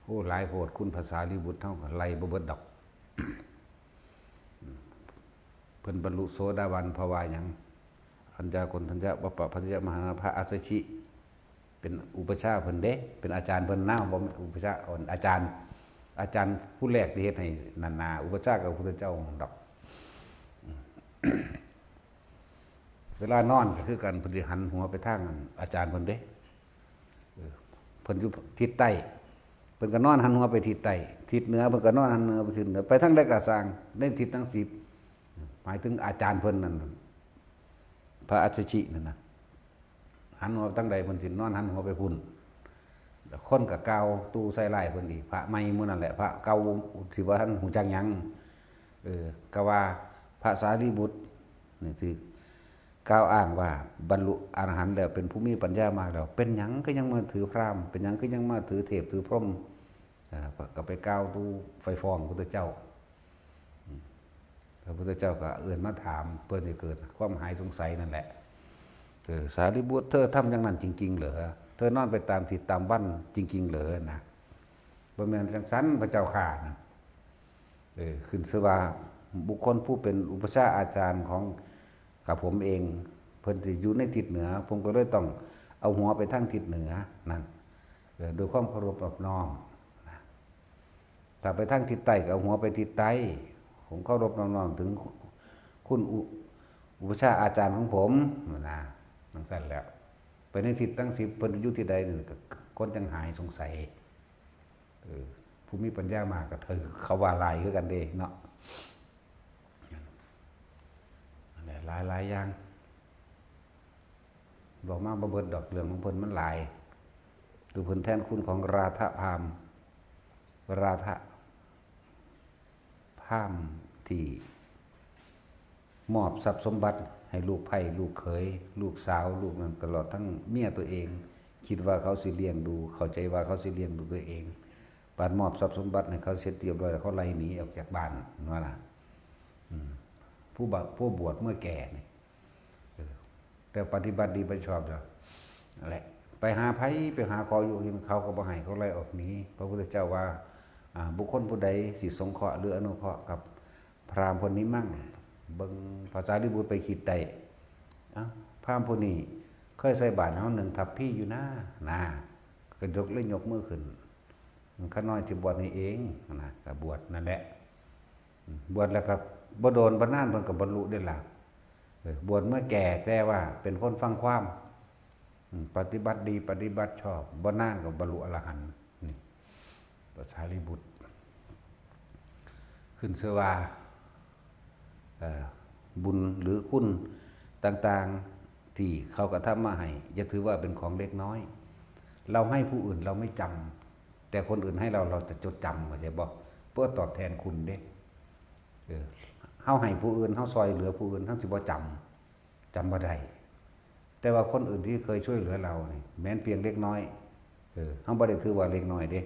โอ้ หลายโพด คุณพระสารีบุตรเฮาก็ไล่บ่เบิดดอก เพิ่นบรรลุโสดาบันเพราะว่าหยัง อัญญาโกณฑัญญะ วัปปะพัญญะ มหานาถ พระอัสสชิ เป็นอุปัชฌาย์เพิ่นเด้ เป็นอาจารย์เพิ่นนะ บ่แม่นอุปัชฌาย์ อ่อน อาจารย์ อาจารย์ผู้แรกที่เฮ็ดให้นานา อุปัชฌาย์กับพระพุทธเจ้าดอก เวลานอนก็คือกัน เพิ่นสิหันหัวไปทางอาจารย์เพิ่นเด้ เออ เพิ่นอยู่ทิศใต้ เพิ่นก็นอนหันหัวไปทิศใต้ ทิศเหนือ เพิ่นก็นอนหันเหนือไปทิศเหนือ ไปทางใดก็ซ่าง ในทิศทั้งสิบ หมายถึงอาจารย์เพิ่นนั่น พระอัสสชินั่นน่ะ หันหัวไปทางใด เพิ่นสินอนหันหัวไปพุ้น แล้วคนก็กล่าวตู่ใส่ร้ายเพิ่นอีก พระใหม่หมู่นั่นแหละ พระเก่าสิบ่ทันฮู้จักหยัง เออ ก็ว่าพระสารีบุตรนี่ถือกล่าวอ้างว่าบรรลุอรหันต์แล้ว เป็นผู้มีปัญญามากแล้ว เป็นหยังคือยังมาถือพราหมณ์ เป็นหยังคือยังมาถือเทพถือพรหม อ่า ก็ไปกล่าวตู่ไปฟ้องพระพุทธเจ้า อืม พระพุทธเจ้าก็เอิ้นมาถาม เพื่อให้เกิดความหายสงสัยนั่นแหละ เออ สารีบุตร เธอทำอย่างนั้นจริงๆ เหรอ เธอนอนไปตามทิศตามวันจริงๆ เหรอนะ บ่แม่นจั่งซั้นพระเจ้าข้านะ เออ ขึ้นชื่อว่าบุคคลผู้เป็นอุปัชฌาย์อาจารย์ของข้าผมเอง เพิ่นสิอยู่ในทิศเหนือ ผมก็เลยต้องเอาหัวไปทางทิศเหนือนั่น เออ ด้วยความเคารพนอบน้อมนะ ถ้าไปทางทิศใต้ก็เอาหัวไปทิศใต้ ผมเคารพนอบน้อมถึงคุณอุ อุปัชฌาย์อาจารย์ของผมนะ จั่งซั้นแหล้ว ไปในทิศทั้งสิบ เพิ่นอยู่ที่ใดนี่ก็คนจั่งหายสงสัย เออ ผู้มีปัญญามากก็ถือเขาว่าหลายคือกันเด้เนาะ หลายหลายอย่าง บอกมาบ่เบิดดอก เรื่องของเพิ่นมันหลาย คือเพิ่นแทนคุณของราธะพราหมณ์ ราธะพราหมณ์ที่มอบทรัพย์สมบัติให้ลูกไพร่ ลูกเขย ลูกสาว ลูกนั้น ตลอดทั้งเมียตัวเอง คิดว่าเขาสิเลี้ยงดู เข้าใจว่าเขาสิเลี้ยงดูตัวเอง บาดมอบทรัพย์สมบัติให้เขาเสร็จเรียบร้อยแล้ว เขาไล่หนีออกจากบ้านนั่นว่าล่ะ อืม ผู้บะ ผู้บวชเมื่อแก่นี่ เออ แต่ปฏิบัติดีปฏิบัติชอบแล้ว นั่นแหละ ไปหาไผ ไปหาขออยู่กิน เขาก็บ่ให้ เขาไล่ออกหนี พระพุทธเจ้าว่า อ่า บุคคลผู้ใดสิสงเคราะห์หรืออนุเคราะห์กับพราหมณ์คนนี้มั่ง เบิ่ง พระสารีบุตรไปคิดได้ เอ้า พราหมณ์ผู้นี้เคยใส่บาตรเฮาหนึ่งทัพพีอยู่นะ นะ ก็ยก เลยยกมือขึ้น ข้าน้อยสิบวชให้เองนะ ก็บวชนั่นแหละ บวชแล้วก็บ่โดนบ่นานเพิ่นก็บรรลุได้ล่ะ เออ บวชเมื่อแก่แต่ว่าเป็นคนฟังความ อืม ปฏิบัติดีปฏิบัติชอบ บ่นานก็บรรลุอรหันต์ นี่ พระสารีบุตร ขึ้นชื่อว่า เอ่อ บุญหรือคุณต่างๆ ที่เขากระทำมาให้ อย่าถือว่าเป็นของเล็กน้อย เราให้ผู้อื่นเราไม่จำ แต่คนอื่นให้เรา เราจะจดจำ เข้าใจบ่ เพื่อตอบแทนคุณเด้ เออ เฮาให้ผู้อื่น เฮาซอยเหลือผู้อื่น เฮาสิบ่จำ จำบ่ได้ แต่ว่าคนอื่นที่เคยช่วยเหลือเรานี่ แม้นเพียงเล็กน้อย เออ เฮาบ่ได้ถือว่าเล็กน้อยเด้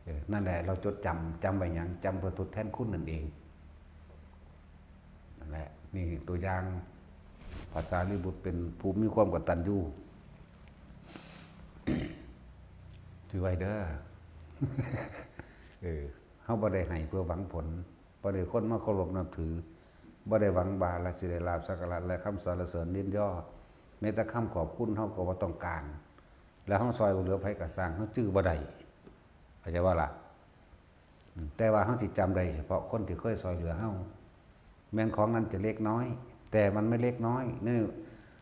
เออ นั่นแหละ เราจดจำ จำไว้หยัง จำเพื่อทดแทนคุณนั่นเอง นั่นแหละ นี่ตัวอย่าง พระสารีบุตรเป็นผู้มีความกตัญญู ถือไว้เด้อ เออ เฮาบ่ได้ให้เพื่อหวังผล บ่ได้คนมาเคารพนับถือ บ่ได้หวังว่าเราสิได้ลาภสักการะและคำสรรเสริญเยินยอ แม้แต่คำขอบคุณเฮาก็บ่ต้องการ แล้วเฮาซอยเหลือไผก็ซ่าง เฮาจื้อบ่ได้ เข้าใจบ่ล่ะ อืม แต่ว่าเฮาสิจำได้เฉพาะคนที่เคยซอยเหลือเฮา แม้นของนั้นจะเล็กน้อย แต่มันไม่เล็กน้อย ใน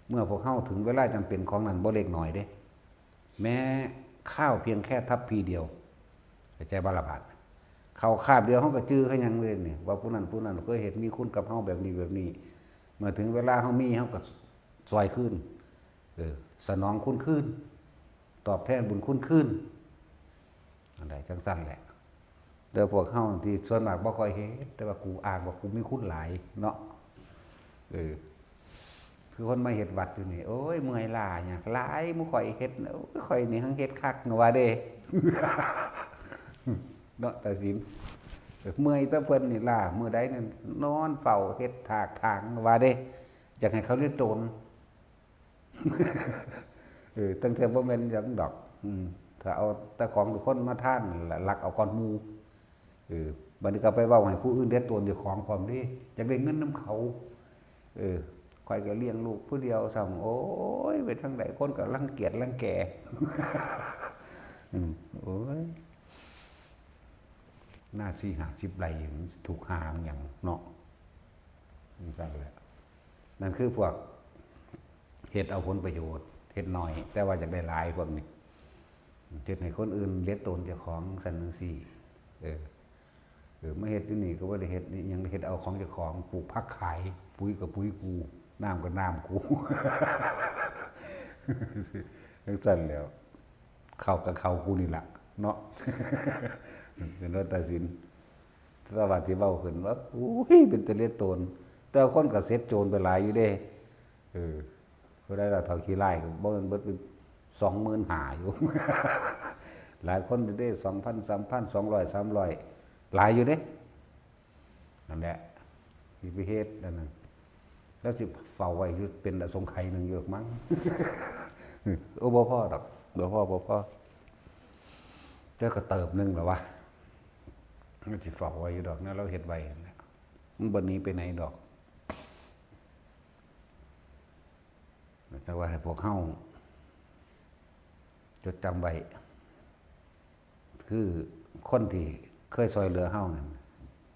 เมื่อพวกเฮาถึงเวลาจำเป็นของนั้นบ่เล็กน้อยเด้ แม้คาวเพียงแค่ทัพพีเดียว เข้าใจบ่ล่ะบาด เข้าคาบเดียวเฮาก็จื่อคือหยังเลยนี่ ว่าผู้นั้นผู้นั้นเคยเฮ็ดมีคุณกับเฮาแบบนี้แบบนี้ เมื่อถึงเวลาเฮามีเฮาก็ซ่อยคืน เออ สนองคุณคืน ตอบแทนบุญคุณคืน อันใดจั่งซั่นแหละ แต่พวกเฮาที่ส่วนมากบ่ค่อยเฮ็ด แต่ว่ากูอ้างว่ากูมีคุณหลายเนาะ เออ คือคนมาเฮ็ดวัดอยู่นี่ โอ้ย เมื่อยล้าหยังหลาย หมู่ข่อยเฮ็ด โอ้ย ข่อยนี่หั้งเฮ็ดคักว่าเด้ เนาะ ตาสิน เมื่อยแต่เพิ่นนี่ล้า มื้อใดนั่นนอนเฝ้าเฮ็ดถากถางว่าเด้ อยากให้เขาเรียกโตน เออ ตั้งแต่บ่แม่นหยังดอก อืม ถ้าเอาแต่ของทุกคนมาทานนั่นล่ะ ลักเอาก่อนหมู่ เออ บัดนี้ก็ไปเว้าให้ผู้อื่นเดือดร้อนเจ้าของพร้อมเด้ อยากได้เงินนำเขา เออ ข้อยก็เลี้ยงลูกผู้เดียวซ้ำ โอ้ย ไปทางใดคนก็รังเกียจรังแก อืม โอ้ย หน้าสี่ห้าสิบไร่ มันถูกหาหยังเนาะ นั่นแหละ นั่นคือพวกเฮ็ดเอาผลประโยชน์ เฮ็ดน้อย แต่ว่าอยากได้หลายพวกนี้ เฮ็ดให้คนอื่นเลียดตนเจ้าของซั่นจั่งซี้ เออ เออ มาเฮ็ดอยู่นี่ก็บ่ได้เฮ็ดอิหยัง เฮ็ดเอาของเจ้าของ ปลูกผักขาย ปุ๋ยก็ปุ๋ยกู น้ำก็น้ำกู จั่งซั่นแหล้ว เข้าก็เข้ากูนี่ล่ะ เนาะ เป็นว่าตัดสิน สวัสดีเว้าขึ้นว่า อุ้ย เป็นตะเลียดตน แต่คนก็เสร็จโจรไปหลายอยู่เด้ เออ ผู้ใดล่ะเฒ่าขี้ร้ายก็บ่แม่นเบิดเป็นสองหมื่นห้าอยู่ หลายคนเด้ สองพัน สามพัน สองร้อย สามร้อย หลายอยู่เด้ นั่นแหละ สิไปเฮ็ดอันนั้น แล้วสิเฝ้าไว้อยู่เป็นอสงไขยหนึ่งอยู่ดอกมั้ง โอ้ บ่พอดอก บ่พอ บ่พอ เจ้าก็เติบหนึ่งแล้ววะ มันสิเฝ้าไว้อยู่ดอกนะ เราเฮ็ดไว้นั่นแหละ มันบ่หนีไปไหนดอก แต่ว่าให้พวกเฮาจดจำไว้ คือคนที่เคยซ่อยเหลือเฮานั่น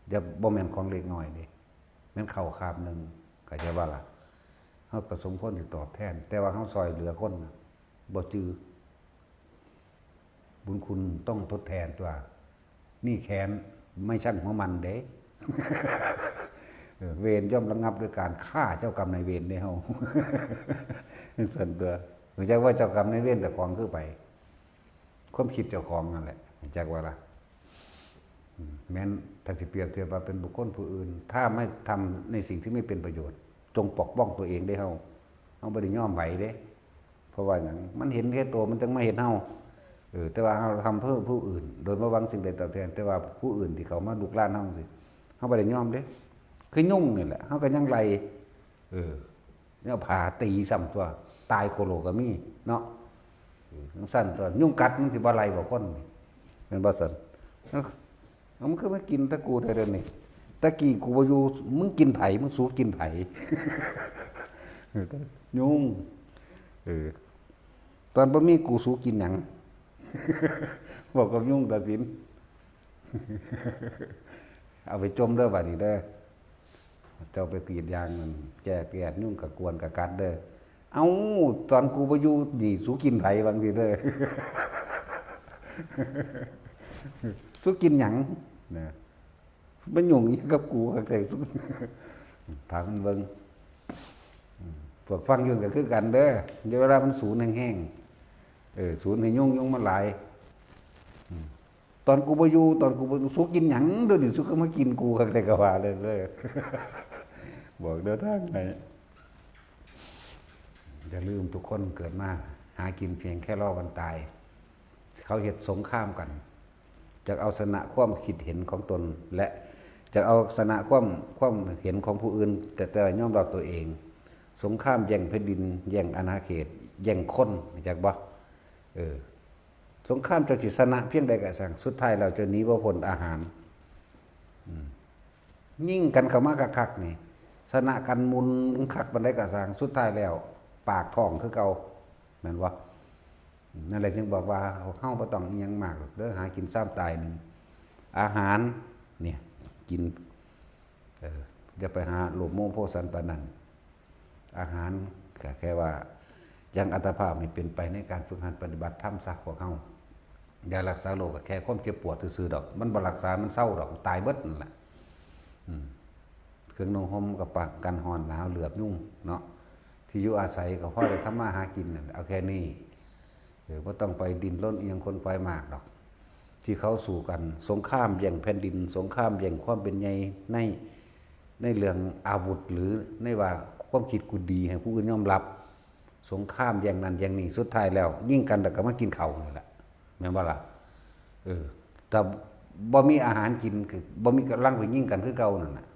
อย่า บ่แม่นของเล็กน้อยเด้ แม่นข้าวคาบหนึ่ง เข้าใจบ่ล่ะ เฮาก็สมควรสิตอบแทน แต่ว่าเฮาซ่อยเหลือคนน่ะ บ่จื่อ บุญคุณต้องทดแทนตั๊ว นี่แค้นไม่ช่างหัวมันเด้ เออ เวรย่อมระงับด้วยการฆ่าเจ้ากรรมนายเวรเด้เฮา ซั่นตั๊ว รู้จักว่าเจ้ากรรมนายเวรเจ้าของคือไผ ความคิดเจ้าของนั่นแหละ รู้จักว่าล่ะ อืม แม้นถ้าสิเปรียบเทียบว่าเป็นบุคคลผู้อื่น ถ้าไม่ทำในสิ่งที่ไม่เป็นประโยชน์ จงปกป้องตัวเองเด้เฮา เฮาบ่ได้ยอมไผเด้ เพราะว่าหยัง มันเห็นแก่ตัว มันจั่งมาเฮ็ดเฮา เออ แต่ว่าเฮาทำเพื่อผู้อื่น โดยบ่หวังสิ่งใดตอบแทน แต่ว่าผู้อื่นที่เขามาลุกรานเฮาจั่งซี้ เฮาบ่ได้ยอมเด้ คือยุงนี่แหละ เฮาก็ยังไล่ เออ เนี่ยผ่าตีซ้ำตั๊ว ตายโคโลก็มีเนาะ เออ จั่งซั่นตั๊ว ยุงกัดมันสิบ่ไล่บ่คน แม่นบ่ซั่น เอ้า มันคือมากินแต่กูแท้เดี๋ยวนี้ ตะกี้กูบ่อยู่ มึงกินไผ มึงสูกินไผ ยุง เออ ตอนบ่มีกูสูกินหยัง บอกกับยุงตัดสิน เอาไปจ่มเด้อบัดนี้เด้อ เจ้าไปกรีดยางนั่น แก้แก้ยุงกะกวนกะกัดเด้อ เอ้า ตอนกูบ่อยู่นี่สูกินไผบางทีเด้อ สูกินหยังนะ มันยุ่งอิหยังกับกูคักแท้ ถามมันเบิ่ง อืม พวกฟังอยู่ก็คือกันเด้อ เดี๋ยวเวลามันสูนแฮงๆ เออ สูนให้ยุง ยุงมันหลาย อืม ตอนกูบ่อยู่ ตอนกูบ่ สูกินหยังเดี๋ยวนี้ สูก็มากินกูคักแท้ก็ว่าเลยเด้อ บอกเดินทางให้ อย่าลืมทุกคนเกิดมาหากินเพียงแค่รอวันตาย เขาเฮ็ดสงครามกัน จักเอาชนะความคิดเห็นของตน และจักเอาชนะความ ความเห็นของผู้อื่น แต่ แต่ยอมรับตัวเอง สงครามแย่งแผ่นดิน แย่งอาณาเขต แย่งคน รู้จักบ่ เออ สงครามเจ้าสิชนะเพียงใดก็ช่าง สุดท้ายแล้วเจ้าหนีบ่พ้นอาหาร อืม ยิงกันเข้ามาคักๆนี่ ชนะกันมุนคักปานใดก็ช่าง สุดท้ายแล้วปากท้องคือเก่า แม่นบ่ นั่นแหละจึงบอกว่าเฮาบ่ต้องอิหยังมากหรอกเด้อ หากินซ้ำตายหนึ่ง อาหารเนี่ย กิน เออ อย่าไปหาโลภโมโหโพสันปานนั้น อาหาร ก็แค่ว่ายังอัตภาพให้เป็นไปในการฝึกหัดปฏิบัติธรรมซะพวกเฮา ยารักษาโรคก็แค่ความเจ็บปวดซื่อๆดอก มันบ่รักษา มันเซาดอก ตายเบิดนั่นแหละ อืม เครื่องนุ่งห่มก็ป้องกันร้อนหนาวเหลือบยุงเนาะ ที่อยู่อาศัยก็พอได้ทำมาหากินนั่นแหละ เอาแค่นี้ เออ บ่ต้องไปดิ้นรนอิหยังขนขวายมากดอก ที่เขาสู้กัน สงครามแย่งแผ่นดิน สงครามแย่งความเป็นใหญ่ใน ในเรื่องอาวุธ หรือในว่าความคิดกูดีให้ผู้อื่นยอมรับ สงครามแย่งนั่นแย่งนี่ สุดท้ายแล้วยิงกันแล้วก็มากินข้าวนั่นแหละ แม่นบ่ล่ะ เออ ถ้าบ่มีอาหารกิน คือบ่มีกำลังไปยิงกันคือเก่านั่นน่ะ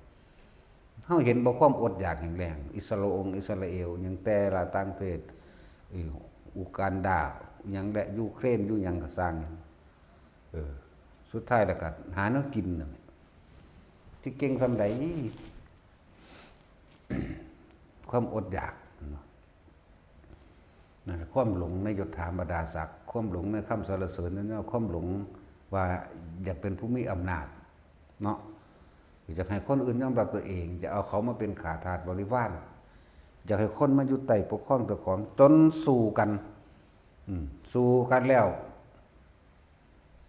เฮาเห็นบ่ความอดอยากแห้งแล้ง อิสราองอิสราเอล หยังแต่ละต่างประเทศ เออ อูกันดา หยังและยูเครน อยู่หยังก็ซ่าง เออ สุดท้ายแล้วก็หาแนวกินนั่นแหละ ที่เก่งส่ำใด ความอดอยากเนาะ นั่นแหละ ความหลงในยศถาบรรดาศักดิ์ ความหลงในคำสรรเสริญนั่นเนาะ ความหลงว่าอยากเป็นผู้มีอำนาจเนาะ อยากให้คนอื่นยอมรับตัวเอง จะเอาเขามาเป็นข้าทาสบริวาร อยากให้คนมาอยู่ใต้ปกครองเจ้าของ จนสู้กัน อืม สู้กันแล้ว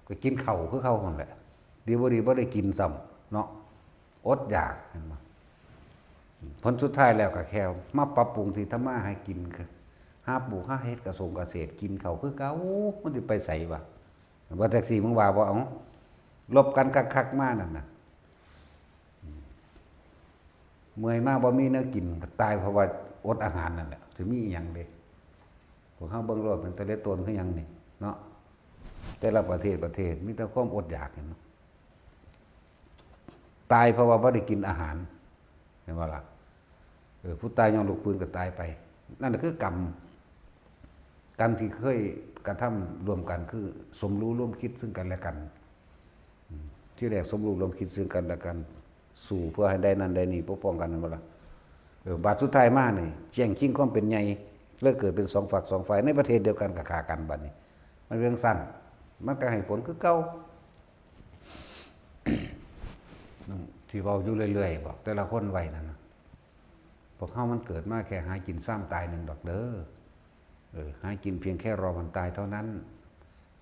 ก็กินข้าวคือเก่าหั่นแหละ ดีบ่ดีบ่ได้กินซ้ำเนาะ อดอยาก เห็นบ่ ผลสุดท้ายแล้วก็แค่มาปรับปรุงที่ทำมาหากิน หาปลูกหาเฮ็ดกะสงกะเกษตร กินข้าวคือเก่า มันสิไปไสวะ ว่าจั่งซี้ มึงว่าบ่ เอ้า รบกันคักๆมานั่นน่ะ เมื่อยมาบ่มีแนวกินก็ตายเพราะว่าอดอาหารนั่นแหละ สิมีอิหยังเด้ พวกเฮาเบิ่งโลด เป็นตะเลโตนคือหยังนี่เนาะ แต่ละประเทศประเทศมีแต่ความอดอยาก เห็นบ่ ตายเพราะว่าบ่ได้กินอาหาร เห็นบ่ล่ะ เออ ผู้ตายย้อนลูกปืนก็ตายไป นั่นน่ะคือกรรม กรรมที่เคยกระทำร่วมกัน คือสมรู้ร่วมคิดซึ่งกันและกัน อืม ที่แรกสมรู้ร่วมคิดซึ่งกันและกัน สู้เพื่อให้ได้นั่นได้นี่ ปกป้องกัน แม่นบ่ล่ะ เออ บาดสุดท้ายมานี่ แย่งชิงความเป็นใหญ่ เลยเกิดเป็นสองฝักสองฝ่าย ในประเทศเดียวกันก็ฆ่ากัน บัดนี้ มันเป็นจั่งซั้น มันก็ให้ผลคือเก่า ที่เว้าอยู่เรื่อยๆ บอกแต่ละคนไว้นั่นน่ะ พวกเฮามันเกิดมาแค่หากินซ้ำตายหนึ่งดอกเด้อ เออ หากินเพียงแค่รอวันตายเท่านั้น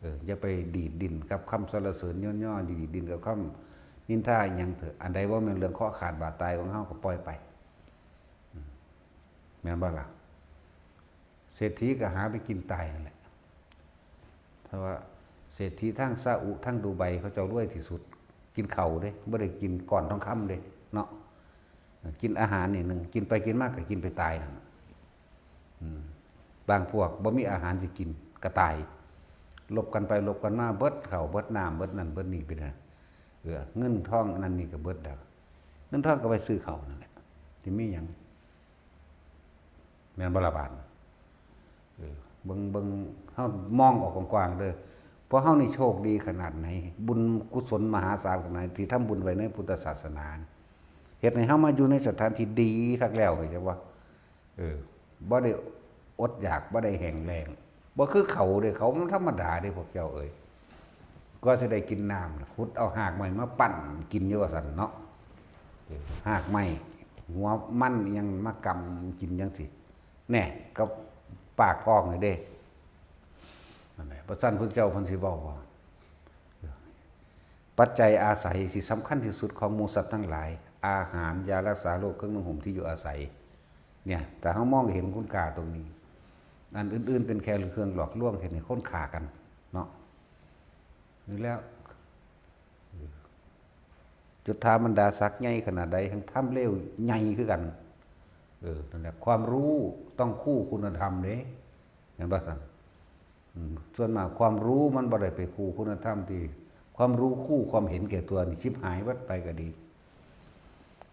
เออ อย่าไปดีดดิ้นกับคำสรรเสริญยอดย่อ ดีดดิ้นกับคำนินทาอิหยังเถอะ อันใดบ่แม่นเรื่องเคราะห์ขาดบาดตายของเฮาก็ปล่อยไป อืม แม่นบ่ล่ะ เศรษฐีก็หาไปกินตายนั่นแหละ เพราะว่าเศรษฐีทั้งซาอุทั้งดูไบเขาเจ้ารวยที่สุด กินข้าวเด้ บ่ได้กินก้อนทองคำเด้ เนาะ กินอาหารนี่หนึ่ง กินไปกินมาก็กินไปตายนั่นน่ะ อืม บางพวกบ่มีอาหารสิกินก็ตาย รบกันไปรบกันมา เบิดข้าวเบิดน้ำ เบิดนั่นเบิดนี่ไปนะ เออ เงินทองอันนั้นนี่ก็เบิดแล้ว เงินทองก็ไปซื้อข้าวนั่นแหละ สิมีหยัง แม่นบ่ล่ะบาด เออ เบิ่ง เบิ่ง เฮามองออกกว้างๆเด้อ เพราะเฮานี่โชคดีขนาดไหน บุญกุศลมหาศาลขนาดไหน ที่ทำบุญไว้ในพุทธศาสนา เฮ็ดให้เฮามาอยู่ในสถานที่ดีคักแล้ว เข้าใจบ่ เออ บ่ได้อดอยาก บ่ได้แห้งแล้ง บ่คือเขาเด้ เขามันธรรมดาเด้ พวกเจ้าเอ้ย กว่าสิได้กินน้ำ ขุดเอาหากไม้มาปั่นกินอยู่ว่าซั่นเนาะ เออ หากไม้ หัวมันอิหยังมากำกินจั่งซี้ แน่ กับปากท้องนี่เด้ นั่นแหละ บ่ซั่นพุทธเจ้าเพิ่นสิเว้าว่า ปัจจัยอาศัยที่สำคัญที่สุดของหมู่สัตว์ทั้งหลาย อาหาร ยารักษาโรค เครื่องนุ่งห่ม ที่อยู่อาศัย เนี่ย ถ้าเฮามองเห็นคุณค่าตรงนี้ อันอื่นๆเป็นแค่เครื่องหลอกลวง เฮ็ดให้คนฆ่ากัน เนาะ นี่แล้ว ยศถาบรรดาศักดิ์ใหญ่ขนาดใด แฮ่งทำเลวใหญ่คือกัน เออ นั่นแหละ ความรู้ต้องคู่คุณธรรมเด้ แม่นบ่ซั่น อืม ส่วนมากความรู้มันบ่ได้ไปคู่คุณธรรมที่ ความรู้คู่ความเห็นแก่ตัวนี่ชิบหายเบิดไปก็ดี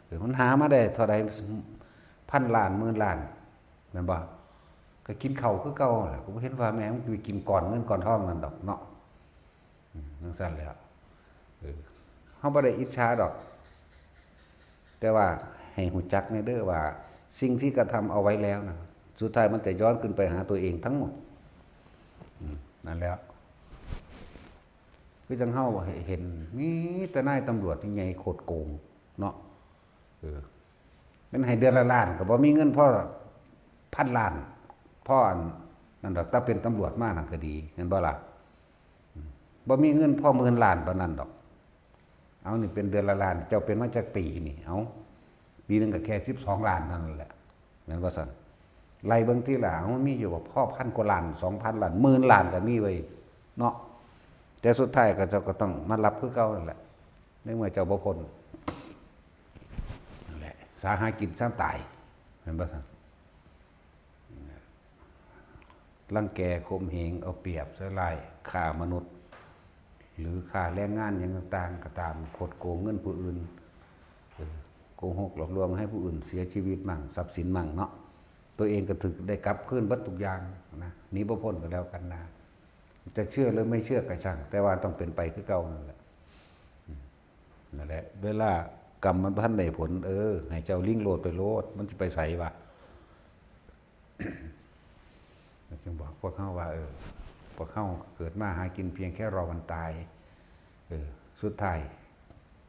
เออ มันหามาได้เท่าใด พันล้าน หมื่นล้าน แม่นบ่ ก็กินข้าวคือเก่าแหละ ก็บ่เห็นว่าแม่งมันไปกินก้อนเงินก้อนทองนั่นดอกเนาะ อืม จั่งซั้นแหละ เออ เฮาบ่ได้อิจฉาดอก แต่ว่าให้รู้จักแน่เด้อว่า สิ่งที่กระทำเอาไว้แล้วนะ สุดท้ายมันจะย้อนขึ้นไปหาตัวเองทั้งหมด อืม นั่นแหละ คือจั่งเฮาเห็น มีแต่นายตำรวจที่ใหญ่โคตรโกงเนาะ เออ แม่นให้เดือนละล้านก็บ่มีเงินพอ พันล้าน พออันนั่นดอก ถ้าเป็นตำรวจมานั่นก็ดี เห็นบ่ล่ะ บ่มีเงินพอหมื่นล้านปานนั้นดอก เอานี่เป็นเดือนละล้าน เจ้าเป็นมาจักปีนี่ เอา ปีหนึ่งก็แค่สิบสองล้านเท่านั้นแหละ แม่นบ่ซั่น ไล่เบิ่งทีละ เอา มันมีอยู่บ่ พอพันกว่าล้าน สองพันล้าน หมื่นล้านก็มีไว้ย เนาะ แต่สุดท้ายก็เจ้าก็ต้องมารับคือเก่านั่นแหละ ในเมื่อเจ้าบ่พ้น นั่นแหละ สาหากินซ่ามตาย แม่นบ่ซั่น รังแกข่มเหง เอาเปรียบใส่ร้าย ฆ่ามนุษย์ หรือฆ่าแรงงานหยังต่างๆ ก็ตาม คดโกงเงินผู้อื่น เออ โกหกหลอกลวงให้ผู้อื่นเสียชีวิตมั่ง ทรัพย์สินมั่งเนาะ ตัวเองก็ถือได้กลับคืนเบิดทุกอย่างนะ หนีบ่พ้นก็แล้วกันนะ จะเชื่อหรือไม่เชื่อก็ช่าง แต่ว่าต้องเป็นไปคือเก่านั่นแหละ อืม นั่นแหละ เวลากรรมมันบ่ทันได้ผล เออ ให้เจ้าลิงโลดไปโลด มันสิไปไสวะ จึงบอกพวกเฮาว่า เออ พวกเฮาเกิดมาหากินเพียงแค่รอวันตาย เออ สุดท้าย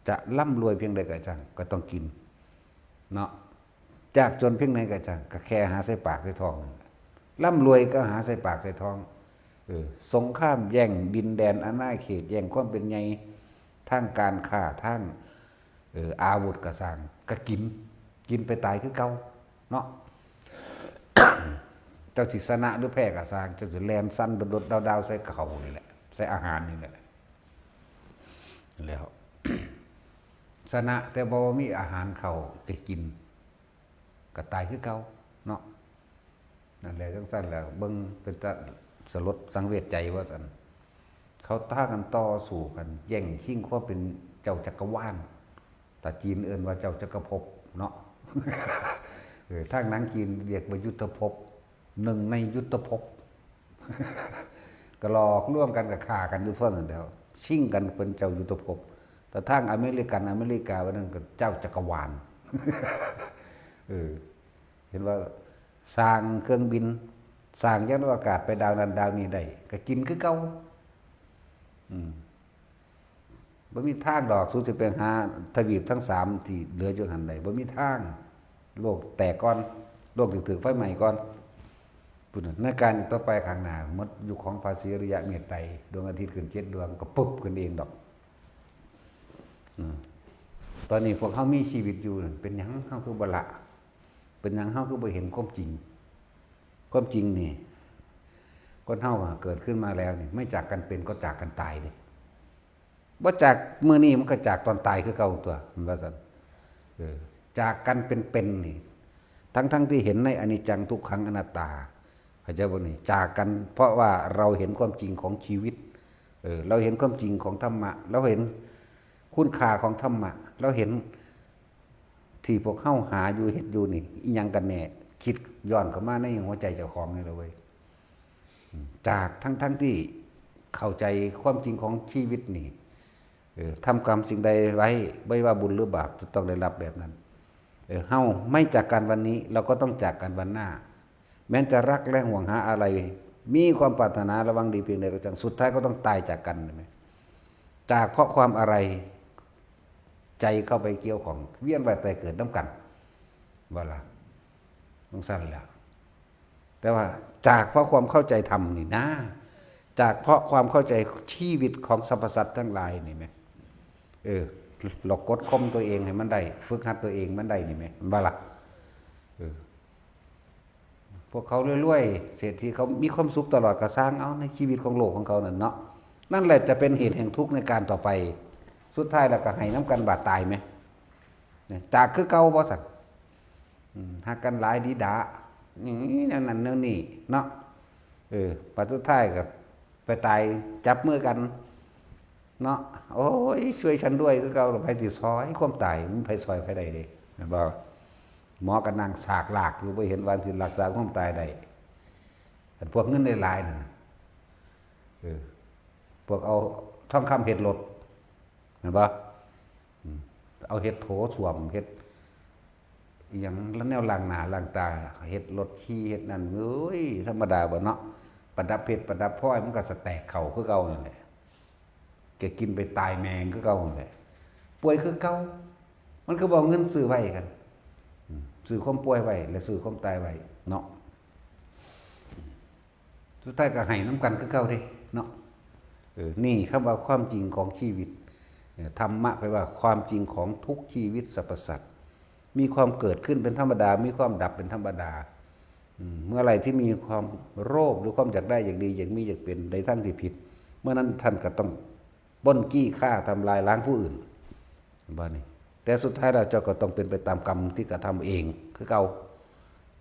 จะร่ำรวยเพียงใดก็ช่าง ก็ต้องกิน เนาะ ยากจนเพียงใดก็ช่าง ก็แค่หาใส่ปากใส่ท้องนั่นแหละ ร่ำรวยก็หาใส่ปากใส่ท้อง เออ สงครามแย่งดินแดนอาณาเขต แย่งความเป็นใหญ่ ทางการค้า ทาง เออ อาวุธก็ซ่าง ก็กิน กินไปตายคือเก่า เนาะ เจ้าสิชนะหรือแพ้ก็ซ่าง เจ้าสิแล่นสั่นโดดๆดาวๆใส่เขานี่แหละ ใส่อาหารนี่แหละ แล้ว ชนะแต่บ่มีอาหารเข้าไปกิน ก็ตายคือเก่า เนาะ นั่นแหละ จั่งซั้นแหละ เบิ่งเป็นตาสลดสังเวชใจว่าซั่น เขาพากันต่อสู้กัน แย่งชิงความเป็นเจ้าจักรวาล ถ้าจีนเอิ้นว่าเจ้าจักรภพเนาะ เออ ทางหนังจีนเรียกว่ายุทธภพ หนึ่งในยุทธภพ ก็หลอกลวงกัน ก็ฆ่ากันอยู่เพิ่นนั่นแหล้ว ชิงกันเป็นเจ้ายุทธภพ แต่ทางอเมริกัน อเมริกา ว่านั่นก็เจ้าจักรวาล เออ เห็นว่าสร้างเครื่องบิน สร้างยานอวกาศไปดาวนั้นดาวนี้ได้ ก็กินคือเก่า อืม บ่มีทางดอก สูสิไปหาทวีปทั้งสามที่เหลืออยู่หั่นได้ บ่มีทาง โลกแตกก่อน โลกสิถืกไฟไหม้ก่อน พุ้นน่ะ ในกาลต่อไปข้างหน้า หมดยุคของพระศรีอริยะเมตไตร ดวงอาทิตย์ขึ้นเจ็ดดวง ก็ปุ๊บขึ้นเองดอก อืม ตอนนี้พวกเฮามีชีวิตอยู่นั่น เป็นหยังเฮาคือบ่ละ เป็นหยังเฮาคือบ่เห็นความจริง ความจริงนี่ คนเฮาอะเกิดขึ้นมาแล้วนี่ ไม่จากกันเป็นก็จากกันตายเด้ บ่จากมื้อนี้มันก็จากตอนตายคือเก่าตัว มันว่าซั่น เออ จากกันเป็นๆนี่ ทั้งๆที่เห็นในอนิจจังทุกขังอนัตตา เข้าใจบ่นี่ จากกันเพราะว่าเราเห็นความจริงของชีวิต เออ เราเห็นความจริงของธรรมะ เราเห็นคุณค่าของธรรมะ เราเห็นที่พวกเฮาหาอยู่เฮ็ดอยู่นี่ อิหยังกันแน่ คิดย้อนเข้ามาในหัวใจเจ้าของนี่ล่ะเว้ย จากทั้งๆที่เข้าใจความจริงของชีวิตนี่ เออ ทำกรรมสิ่งใดไว้ ไม่ว่าบุญหรือบาป จะต้องได้รับแบบนั้น เออ เฮาไม่จากกันวันนี้ เราก็ต้องจากกันวันหน้า แม้จะรักและห่วงหาอาลัย มีความปรารถนาและหวังดีเพียงใดก็ช่าง สุดท้ายก็ต้องตายจากกัน เห็นไหม จากเพราะความอาลัย ใจเข้าไปเกี่ยวข้อง เวียนว่ายตายเกิดนำกัน ว่าล่ะ จั่งซั้นแหละ แต่ว่าจากเพราะความเข้าใจธรรมนี่นะ จากเพราะความเข้าใจชีวิตของสรรพสัตว์ทั้งหลายนี่แหม เออ เรากดข่มตัวเองให้มันได้ ฝึกหัดตัวเองมันได้นี่แหม มันบ่ล่ะ เออ พวกเขารวยๆ เศรษฐีเขามีความสุขตลอดก็ซ่างเอาในชีวิตของโลกของเขานั่นเนาะ นั่นแหละจะเป็นเหตุแห่งทุกข์ในการต่อไป สุดท้ายแล้วก็ให้นำกันบาดตายแหม เนี่ย จากคือเก่าบ่ซั่น อืม ฮักกันหลายดีดา นี่แนวนั้นแนวนี้เนาะ เออ บัดสุดท้ายก็ไปตายจับมือกัน เนาะ โอ้ย ช่วยฉันด้วย คือเก่า ไผสิซอยความตาย มันไผซอยไผได้เด้ แม่นบ่ หมอก็นั่งสากลากอยู่ บ่เห็นว่าสิรักษาความตายได้ อันพวกเงินหลายๆนั่นน่ะ เออ พวกเอาทองคำเฮ็ดรถ แม่นบ่ อืม เอาเฮ็ดโถส้วม เฮ็ดอิหยัง แล้วแนวล้างหน้าล้างตา เฮ็ดรถขี่ เฮ็ดนั่น เอ้ย ธรรมดาบ่เนาะ ประดับเพชรประดับพลอย มันก็สะแตกเข้าคือเก่านั่นแหละ แกกินไปตายแมงคือเก่านั่นแหละ ป่วยคือเก่า มันคือบ่เอาเงินซื้อไว้กัน อืม ซื้อความป่วยไว้ และซื้อความตายไว้ เนาะ สุดท้ายก็ให้นำกันคือเก่าเด้เนาะ เออ นี่คำว่าความจริงของชีวิต เออ ธรรมะแปลว่าความจริงของทุกชีวิตสรรพสัตว์ มีความเกิดขึ้นเป็นธรรมดา มีความดับเป็นธรรมดา อืม เมื่อไหร่ที่มีความโลภหรือความอยากได้อยากดีอยากมีอยากเป็นในทางที่ผิด เมื่อนั้นท่านก็ต้องปล้นจี้ฆ่าทำลายล้างผู้อื่น ว่านี่ แต่สุดท้ายแล้วเจ้าก็ต้องเป็นไปตามกรรมที่กระทำเองคือเก่า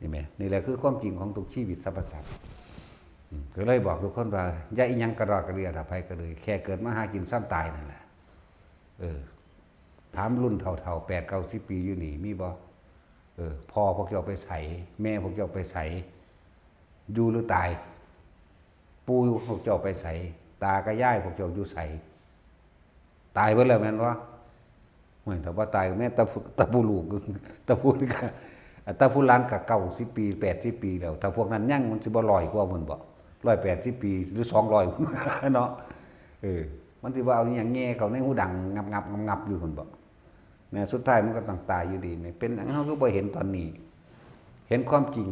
นี่แหม นี่แหละคือความจริงของทุกชีวิตสรรพสัตว์ อืม ก็เลยบอกทุกคนว่า อย่าอิหยังกระรอกกระเรียดอภัยกระเลย แค่เกิดมาหากินซ้ำตายนั่นแหละ เออ ถามรุ่นเฒ่าๆ แปดเก้าสิบปีอยู่นี่ มีบ่ เออ พ่อพวกเจ้าไปไส แม่พวกเจ้าไปไส อยู่หรือตาย ปู่พวกเจ้าไปไส ตากับยายพวกเจ้าอยู่ไส ตายเบิดแล้วแม่นบ่ เหมือนถ้าว่าตายก็แม่นแต่ผู้ แต่ผู้ลูก แต่ผู้นี่ก็ แต่ผู้หลานก็เก้าสิบปี แปดสิบปีแล้ว ถ้าพวกนั้นยังมันสิบ่ร้อยกว่าพุ่นบ่ ร้อยแปดสิบปี หรือ สองร้อย เนาะ เออ มันสิว่าเอาอิหยังแง่เข้าในหูดัง งับๆ งับๆ อยู่พุ่นบ่ เนี่ย สุดท้ายมันก็ต้องตายอยู่ดี เนี่ย เป็นหยังเฮาคือบ่เห็นตอนนี้ เห็นความจริง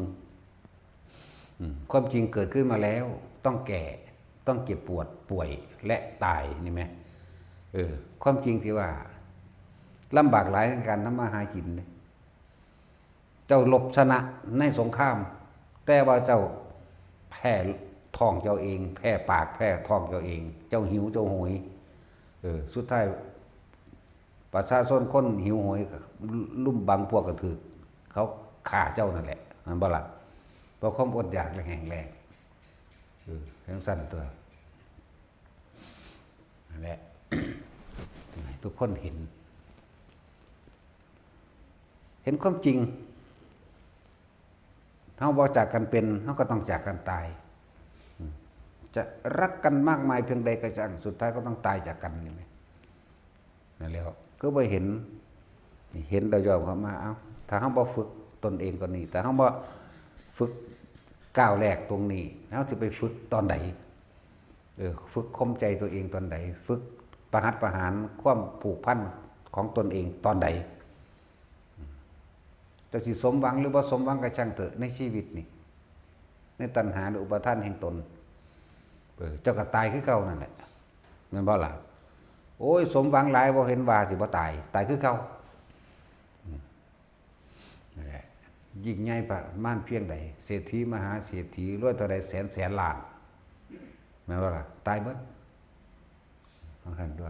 อืม ความจริงเกิดขึ้นมาแล้ว ต้องแก่ ต้องเจ็บปวด ป่วย และตาย นี่แหม เออ ความจริงที่ว่าลำบากหลายในการทำมาหากินเนี่ย เจ้ารบชนะในสงคราม แต่ว่าเจ้าแพ้ท้องเจ้าเอง แพ้ปาก แพ้ท้องเจ้าเอง เจ้าหิว เจ้าโหย เออ สุดท้าย ประชาชนคนหิวโหย ลุ่มบางพวกก็ถืกเขาฆ่าเจ้านั่นแหละ แม่นบ่ล่ะ เพราะความอดอยากและแห้งแล้ง เออ จั่งซั้นตั๊ว นั่นแหละ ให้ทุกคนเห็น เห็นความจริง เฮาบ่จากกันเป็น เฮาก็ต้องจากกันตาย อืม จะรักกันมากมายเพียงใดก็ช่าง สุดท้ายก็ต้องตายจากกัน นี่แหม นั่นแหละ คือบ่เห็น เห็นแล้วย่อมเข้ามา เอ้า ถ้าเฮาบ่ฝึกตนเองตอนนี้ ถ้าเฮาบ่ฝึกก้าวแรกตรงนี้ เฮาสิไปฝึกตอนใด เออ ฝึกข่มใจตัวเองตอนใด ฝึกประหัตประหารความผูกพันของตนเองตอนใด เจ้าสิสมหวังหรือบ่สมหวังก็ช่างเถอะ ในชีวิตนี่ ในตัณหาหรืออุปาทานแห่งตน เออ เจ้าก็ตายคือเก่านั่นแหละ แม่นบ่ล่ะ โอ้ย สมหวังหลาย บ่เห็นว่าสิบ่ตาย ตายคือเก่า อืม นั่นแหละ ยิ่งใหญ่ประมาณเพียงใด เศรษฐีมหาเศรษฐี รวยเท่าใดแสนแสนล้าน แม่นบ่ล่ะ ตายเบิด ว่าซั่นตั๊ว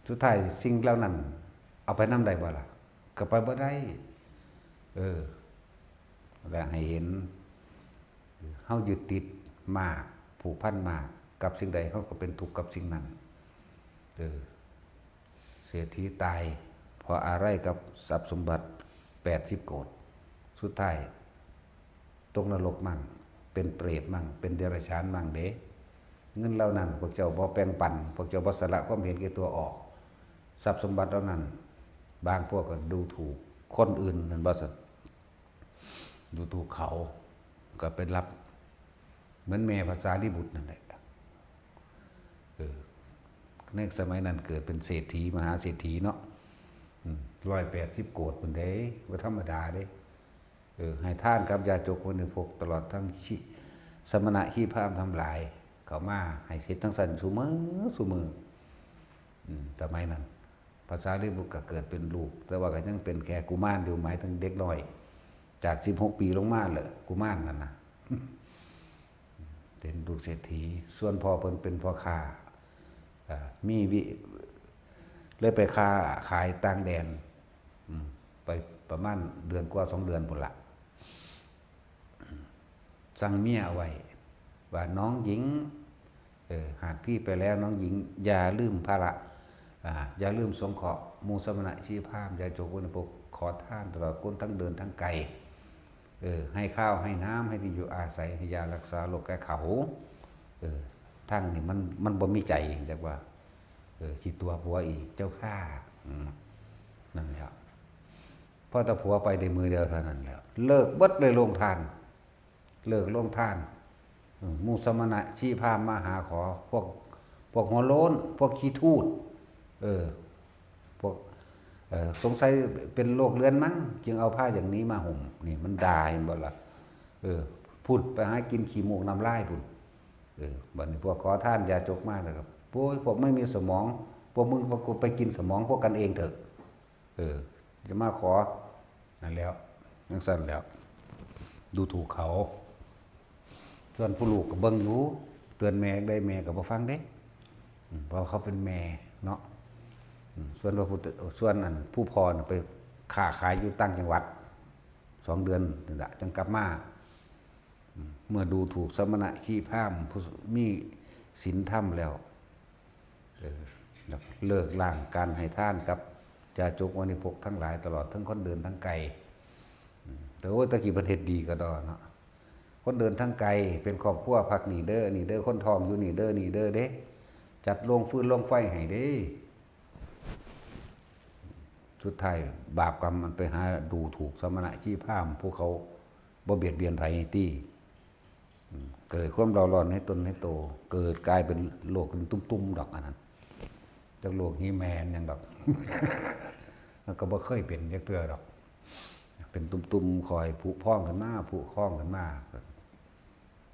สุดท้ายสิ่งเหล่านั้นเอาไปนำได้บ่ล่ะ ก็ไปบ่ได้ เออ และให้เห็น เฮายึดติดมาก ผูกพันมาก กับสิ่งใดเฮาก็เป็นทุกข์กับสิ่งนั้น เออ เศรษฐีตาย เพราะอาลัยกับทรัพย์สมบัติแปดสิบโกฏ สุดท้าย ตกนรกมั่ง เป็นเปรตมั่ง เป็นเดรัจฉานมั่งเด้ เงินเหล่านั้นพวกเจ้าบ่แบ่งปัน พวกเจ้าบ่สละความเห็นแก่ตัวออก ทรัพย์สมบัติเหล่านั้น บางพวกก็ดูถูกคนอื่น แม่นบ่ซั่น ดูถูกเขา ก็ไปรับ เหมือนแม่พระสารีบุตรนั่นแหละ เออ ในสมัยนั้นเกิดเป็นเศรษฐี มหาเศรษฐีเนาะ อืม ร้อยแปดสิบโกฏพุ้นเด้ บ่ธรรมดาเด้ เออ ให้ทานกับยาจกบริโภค ตลอดทั้งชี สมณะชีพราหมณ์ทั้งหลาย เข้ามาให้เฮ็ดจั่งซั้นซุมื้อซุมื้อ อืม สมัยนั้น พระสารีบุตรก็เกิดเป็นลูก แต่ว่าก็ยังเป็นแค่กุมารอยู่ หมายถึงเด็กน้อย จากสิบหกปีลงมาแหละ กุมารนั่นน่ะ เป็นลูกเศรษฐี ส่วนพ่อเพิ่นเป็นพ่อค้า อ่า มีวิ เลยไปค้าขายต่างแดน อืม ไปประมาณเดือนกว่าสองเดือนพุ้นละ สั่งเมียเอาไว้ ว่าน้องหญิง เออ หากพี่ไปแล้วน้องหญิงอย่าลืมพระ อ่า อย่าลืมสงเคราะห์หมู่สมณะชีพราหมณ์ ยาจกบริโภค ขอทานตลอดคนทั้งเดินทั้งไกล เออ ให้ข้าวให้น้ำ ให้ที่อยู่อาศัย ให้ยารักษาโรคแก่เขา เออ ทั้งนี่มัน มันบ่มีใจ จักว่า เออ สิตั๋วผัวอีก เจ้าข้า อืม นั่นแหละ พอแต่ผัวไปได้มื้อเดียวเท่านั้นแหละ เลิกเบิดเลยโรงทาน เลิกโรงทาน อืม หมู่สมณะชีพราหมณ์มาหาขอ พวก พวกหัวโล้น พวกขี้ทูด เออ พวก เอ่อ สงสัยเป็นโรคเรื้อนมั้ง จึงเอาผ้าอย่างนี้มาห่ม นี่มันด่า เห็นบ่ล่ะ เออ พุ้นไปหากินขี้มูกน้ำลายพุ้น เออ บัดนี้พวกขอทานยาจกมาแล้วก็ โอ้ย พวกไม่มีสมอง พวกมึงก็ไปกินสมองพวกกันเองเถอะ เออ จะมาขอ นั่นแล้ว จั่งซั้นแล้ว ดูถูกเขา ส่วนผู้ลูกก็เบิ่งอยู่ เตือนแม่ได้ แม่ก็บ่ฟังเด้ อืม เพราะเขาเป็นแม่เนาะ อืม ส่วนพระพุทธ ส่วนอันผู้พ่อน่ะไปค้าขายอยู่ต่างจังหวัด สองเดือนนี่แหละ จั่งกลับมา อืม เมื่อดูถูกสมณะชีพราหมณ์ผู้มีศีลธรรมแล้ว เออ แล้วเลิกล้างการให้ทานกับจาจกวณิพกทั้งหลาย ตลอดทั้งคนเดินทางไกล อืม แต่โอ้ย ตะกี้เพิ่นเฮ็ดดีกะดอเนาะ คนเดินทางไกล เป็นครอบครัวพักนี่เด้อ นี่เด้อ คนท้องอยู่นี่เด้อ นี่เด้อเด้ จัดโรงฟืนโรงไฟให้เด้ สุดท้ายบาปกรรมมันไปหาดูถูกสมณะชีพราหมณ์ ผู้เขาบ่เบียดเบียนไผตี้ อืม เกิดความเร่าร้อนในตนในโต เกิดกลายเป็นโรคเป็นตุ่มๆดอกอันนั้น จักโรคฮีแมนหยังดอก มันก็บ่เคยเป็นจักเทื่อดอก เป็นตุ่มๆ คอยผุพองขึ้นมา ผุพองขึ้นมา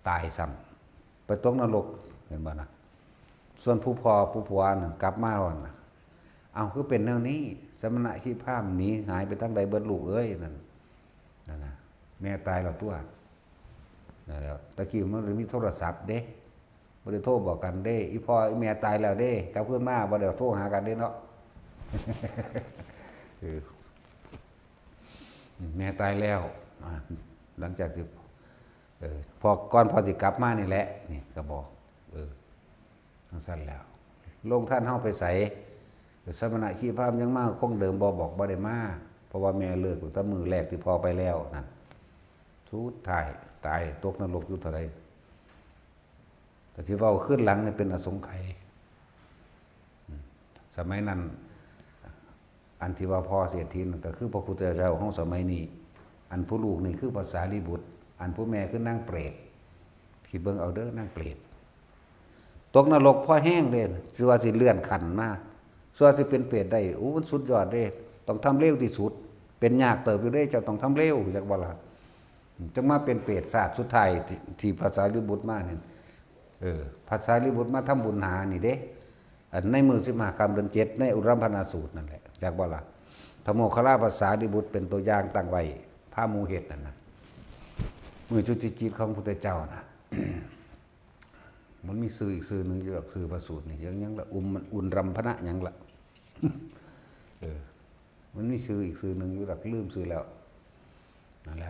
ตายซ้ำ ไปตกนรก เห็นบ่นะ ส่วนผู้พ่อผู้ผัวน่ะ กลับมาแล้วน่ะ เอ้า คือเป็นแนวนี้ สมณะชีพราหมณ์หนีหายไปทางใดเบิดลูกเอ้ย นั่น นั่นน่ะ แม่ตายแล้วตั๊ว นั่นแหล้ว ตะกี้มันบ่ได้มีโทรศัพท์เด้ บ่ได้โทรบอกกันเด้ อีพ่ออีแม่ตายแล้วเด้ กลับคืนมาบ่ได้โทรหากันเด้เนาะ เออ แม่ตายแล้ว อ่า หลังจากที่ เออ พ่อ ก่อนพ่อสิกลับมานี่แหละ นี่ก็บอก เออ จั่งซั้นแล้ว โรงทานเฮาไปไส สมณะชีพราหมณ์ยังมาคงเดิมบ่ บอกบ่ได้มา เพราะว่าแม่เลิกตั้งแต่มื้อแรกที่พ่อไปแล้วนั่น สุดท้ายตายตกนรกอยู่เท่าใด แต่ที่เว้าคืนหลังนี่เป็นอสงไขย อืม สมัยนั้น อันที่ว่าพ่อเศรษฐีนั่นก็คือพระพุทธเจ้าของสมัยนี้ อันผู้ลูกนี่คือพระสารีบุตร อันผู้แม่คือนางเปรต คิดเบิ่งเอาเด้อ นางเปรต ตกนรกพอแฮงเด้ สิว่าสิเลื่อนขั้นมา สิว่าสิเป็นเปรตได้ โอ้ มันสุดยอดเด้ ต้องทำเร็วที่สุด เป็นยากเติบอยู่เด้ เจ้าต้องทำเร็ว จักบ่ล่ะ จั่งมาเป็นเปรตชาติสุดท้ายที่ ที่พระสารีบุตรมานี่ เออ พระสารีบุตรมาทำบุญหานี่เด้ อันในมื้อสิบห้าค่ำเดือนเจ็ด ในอุรัมพนาสูตรนั่นแหละ จักบ่ล่ะ พระโมคคัลลาภาษารีบุตรเป็นตัวอย่างตั้งไว้ พาหมู่เฮ็ดนั่นน่ะ มื้อจุติจิตของพุทธเจ้าน่ะ มันมีชื่ออีกชื่อหนึ่งอยู่ดอก ชื่อพระสูตรนี่ หยัง หยังละ อุม อุรัมพนะหยังละ เออ มันมีชื่ออีกชื่อหนึ่งอยู่ดอก ลืมชื่อแล้ว นั่นแหละ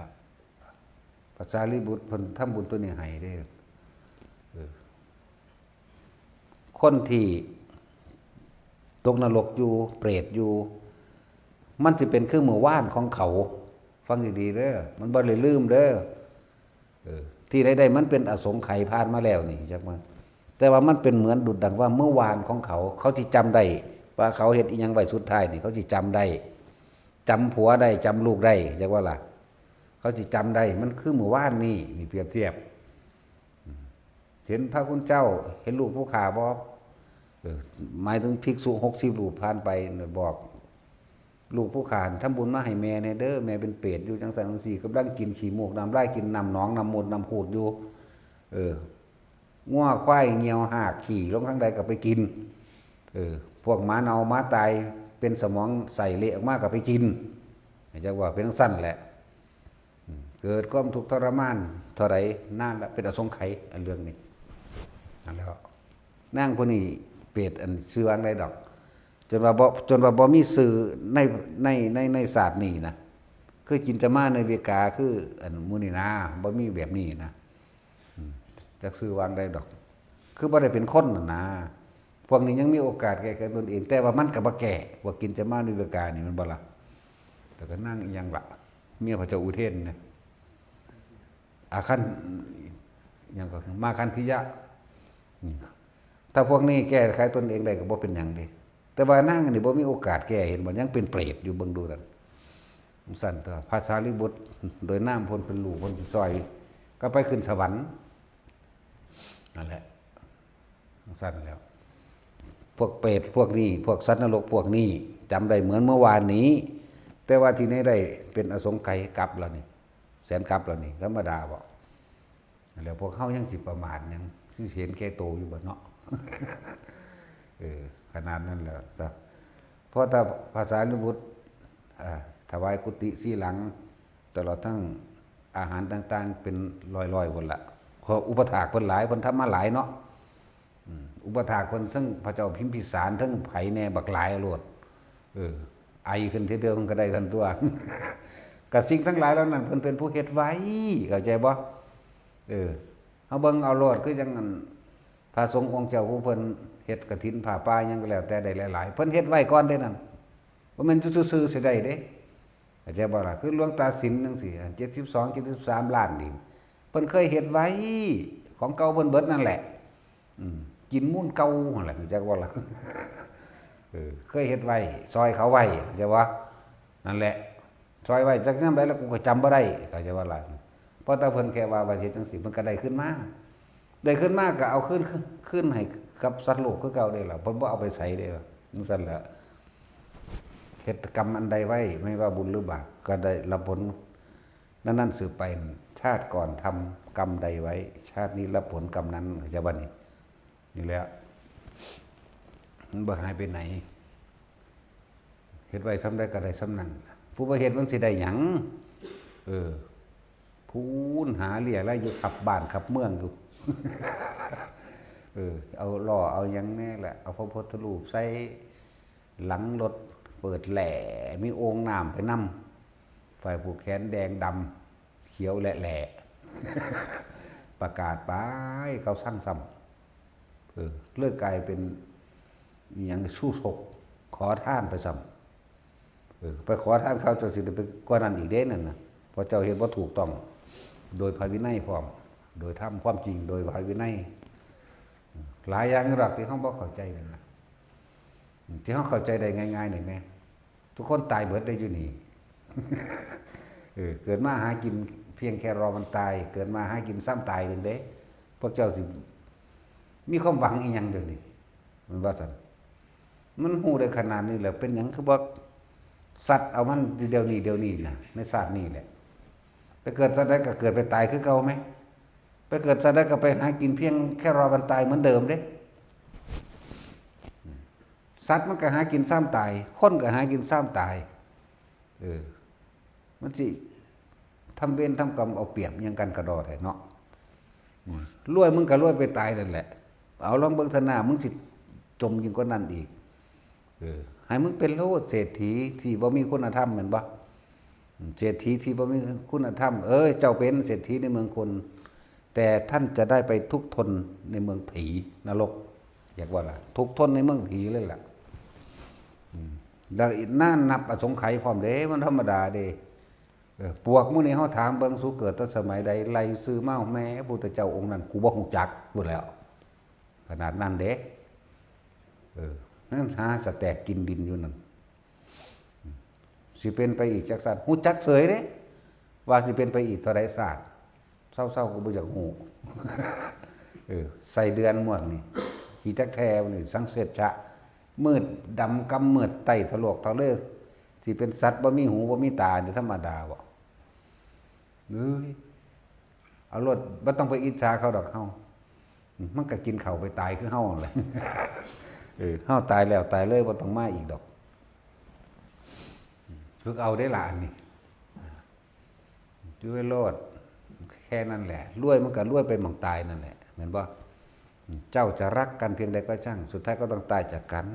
พระสารีบุตรเพิ่นทำบุญตัวนี้ให้เด้ เออ คนที่ตกนรกอยู่ เปรตอยู่ มันสิเป็นคือมื้อวานของเขา ฟังดีๆเด้อ มันบ่ได้ลืมเด้อ เออ ที่ใดๆมันเป็นอสงไขยผ่านมาแล้วนี่ จักมา แต่ว่ามันเป็นเหมือนดุจดังว่าเมื่อวานของเขา เขาสิจำได้ว่าเขาเฮ็ดอิหยังไว้สุดท้ายนี่ เขาสิจำได้ จำผัวได้ จำลูกได้ จักว่าล่ะ เขาสิจำได้ มันคือมื้อวานนี่ นี่เปรียบเทียบ เห็นพระคุณเจ้า เห็นลูกผู้ข้าบ่ เออ หมายถึงภิกษุหกสิบรูปผ่านไปน่ะ บอก ลูกผู้ข้าทำบุญมาให้แม่แหน่เด้อ แม่เป็นเปรตอยู่จั่งซั้นจั่งซี้ กำลังกินขี้มูกน้ำลาย กินน้ำหนองน้ำมูดน้ำคูดอยู่ เออ งัวควายเหี่ยวหากขี้ลงทางใดก็ไปกิน เออ พวกหมาเน่าหมาตายเป็นสมองไส้เละออกมาก็ไปกิน จักว่าเป็นจั่งซั้นแหละ อืม เกิดความทุกข์ทรมานเท่าใด นานละ เป็นอสงไขย อันเรื่องนี้ นั่นแหล้ว นางผู้นี้เปรตอันชื่อว่าจั่งใดดอก จนว่าบ่ จนว่าบ่มีชื่อใน ใน ใน ในชาตินี้นะ คือจินตมาในเวกา คืออันหมู่นี้นะ บ่มีแบบนี้นะ อืม จักชื่อว่าจั่งใดดอก คือบ่ได้เป็นคนน่ะนะ พวกนี้ยังมีโอกาสแก้ไขตนเอง แต่ว่ามันก็บ่แก้ พวกกินจะมานิเวกานี่ แม่นบ่ล่ะ แต่ก็นางอิหยังล่ะ เมียพระเจ้าอุเทนเนี่ย อาคัน อิหยังก็ มาคันธิยะ อืม ถ้าพวกนี้แก้ไขตนเองได้ก็บ่เป็นหยังเด้ แต่ว่านางนี่บ่มีโอกาสแก้ เห็นบ่ ยังเป็นเปรตอยู่ เบิ่งดูนั่น จั่งซั้นตั๊ว พระสารีบุตร โดยนามเพิ่นเป็นลูกเพิ่นเป็นซอย ก็ไปขึ้นสวรรค์ นั่นแหละ จั่งซั้นแล้ว พวกเปรตพวกนี้ พวกสัตว์นรกพวกนี้ จำได้เหมือนเมื่อวานนี้ แต่ว่าที่ไหนได้เป็นอสงไขยกัปแล้วนี่ แสนกัปแล้วนี่ ธรรมดาบ่ แล้วพวกเฮายังสิประมาทหยัง สิเห็นแก่โตอยู่บ่เนาะ เออ ขนาดนั้นแหละจ้ะ เพราะถ้าพระสารีบุตร อ่า ถวายกุฏิสี่หลัง ตลอดทั้งอาหารต่างๆ เป็นร้อยๆ พุ้นละ เพราะอุปถากเพิ่นหลาย เพิ่นทำมาหลายเนาะ อืม อุปถากเพิ่นทั้งพระเจ้าพิมพิสาร ทั้งไผแน่บักหลายโลด เออ ไอขึ้นทีเดียวมันก็ได้ทันตัว กับสิ่งทั้งหลายเหล่านั้นเพิ่นเป็นผู้เฮ็ดไว้ เข้าใจบ่ เออ เฮาเบิ่งเอาโลด คือจั่งนั้น พระสงฆ์องค์เจ้าผู้เพิ่นเฮ็ดกฐินผ้าป่าหยังก็แล้วแต่ได้หลายๆ เพิ่นเฮ็ดไว้ก่อนเด้นั่น บ่แม่นอยู่ซื่อๆ สิได้เด้ เข้าใจบ่ล่ะ คือหลวงตาสินจั่งซี้ เจ็ดสิบสอง เจ็ดสิบสาม ล้านนี่ เพิ่นเคยเฮ็ดไว้ ของเก่าเพิ่นเบิดนั่นแหละ อืม กินมูลเก่าหั่นแหละ รู้จักบ่ล่ะ เออ เคยเฮ็ดไว้ ซอยเขาไว้ เข้าใจบ่ นั่นแหละ ซอยไว้จักยามใดแล้วกูก็จำบ่ได้ เข้าใจบ่ล่ะ เพราะแต่เพิ่นแค่ว่า ว่าสิเฮ็ดจั่งซี้ เพิ่นก็ได้คืนมา ได้คืนมาก็เอาคืน คืนให้กับสัตว์โลกคือเก่าเด้ล่ะ เพิ่นบ่เอาไปไสเด้ล่ะ จั่งซั่นแหละ เฮ็ดกรรมอันใดไว้ ไม่ว่าบุญหรือบาป ก็ได้รับผลนั้นๆ สืบไป ชาติก่อนทำกรรมใดไว้ ชาตินี้รับผลกรรมนั้น เข้าใจบ่นี่ นี่แหละ มันบ่หายไปไหน เฮ็ดไว้ส่ำใดก็ได้ส่ำนั้น ผู้บ่เฮ็ดมันสิได้หยัง เออ พู้นหาเลี้ยรายอยู่ขับบ้านขับเมืองอยู่ เออ เอาหล่อเอาหยังแน่แหละ เอาพระพุทธรูปใส่หลังรถ เปิดแหล่ มีโอ่งน้ำไปนำ ฝ่ายผูกแขนแดงดำ เขียวแหล่ๆ ประกาศไป เขาซังซ้ำ เออ เลยกลายเป็นอิหยัง ชู้ฉก ขอทานไปซ้ำ เออ ไปขอทานเขาเจ้าสิได้ไปกว่านั้นอีกเด้นั่นน่ะ เพราะเจ้าเฮ็ดบ่ถูกต้อง โดยพระวินัยพร้อม โดยธรรมความจริง โดยพระวินัย หลายอย่างอยู่ดอกที่เฮาบ่เข้าใจนั่นน่ะ ที่เฮาเข้าใจได้ง่ายๆ นี่แหม ทุกคนตายเบิดได้อยู่นี่ เออ เกิดมาหากินเพียงแค่รอวันตาย เกิดมาหากินซ้ำตายเด้ พวกเจ้าสิมีความหวังอีหยังเดี๋ยวนี้ มันว่าซั่น มันฮู้ได้ขนาดนี้แล้ว เป็นหยังคือบ่ซัดเอามันเดี๋ยวนี้ เดี๋ยวนี้น่ะ ในชาตินี้แหละ ไปเกิดชาติใดก็เกิดไปตายคือเก่าไหม ไปเกิดชาติใดก็ไปหากินเพียงแค่รอวันตายเหมือนเดิมเด้ สัตว์มันก็หากินซ้ำตาย คนก็หากินซ้ำตาย เออ มันสิทำเวรทำกรรมเอาเปรียบหยังกันกะดอแท้เนาะ อืม รวยมึงก็รวยไปตายนั่นแหละ เอาลองเบิ่งเถาะหน้า มึงสิจมยิ่งกว่านั้นอีก เออ ให้มึงเป็นโลดเศรษฐีที่บ่มีคุณธรรมแม่นบ่ อืม เศรษฐีที่บ่มีคุณธรรม เออ เจ้าเป็นเศรษฐีในเมืองคน แต่ท่านจะได้ไปทุกข์ทนในเมืองผีนรก อยากว่าล่ะ ทุกข์ทนในเมืองผีเลยล่ะ อืม แล้วอีกนานนับอสงไขยพร้อมเด้ มันธรรมดาเด้ เออ ปวกหมู่นี้เฮาถามเบิ่ง สูเกิดแต่สมัยใด ไล่ชื่อมา แหม พุทธเจ้าองค์นั้น กูบ่ฮู้จัก พู้นแหล้ว ขนาดนั้นเด้ เออ นั่นหาสะแตกกินดินอยู่นั่น สิเป็นไปอีกจักชาติ ฮู้จักเสยเด้ ว่าสิเป็นไปอีกเท่าใดชาติ เซาๆ ก็บ่อยากฮู้ เออ ไส้เดือนหมวดนี่ ขี้จักแทนี่ สังเสชะ มืดดำกำมืดไต้ทะโลกทะเล สิเป็นสัตว์บ่มีหูบ่มีตานี่ธรรมดาบ่ เอ้ย เอาโลด บ่ต้องไปอิจฉาเขาดอกเฮา มันก็กินข้าวไปตายคือเฮานั่นแหละ เออ เฮาตายแล้วตายเลย บ่ต้องมาอีกดอก ฝึกเอาเด้อล่ะอันนี้ อยู่ไว้โลด แค่นั้นแหละ รวยมันก็รวยไปหม่องตายนั่นแหละ แม่นบ่ เจ้าจะรักกันเพียงใดก็ช่าง สุดท้ายก็ต้องตายจากกัน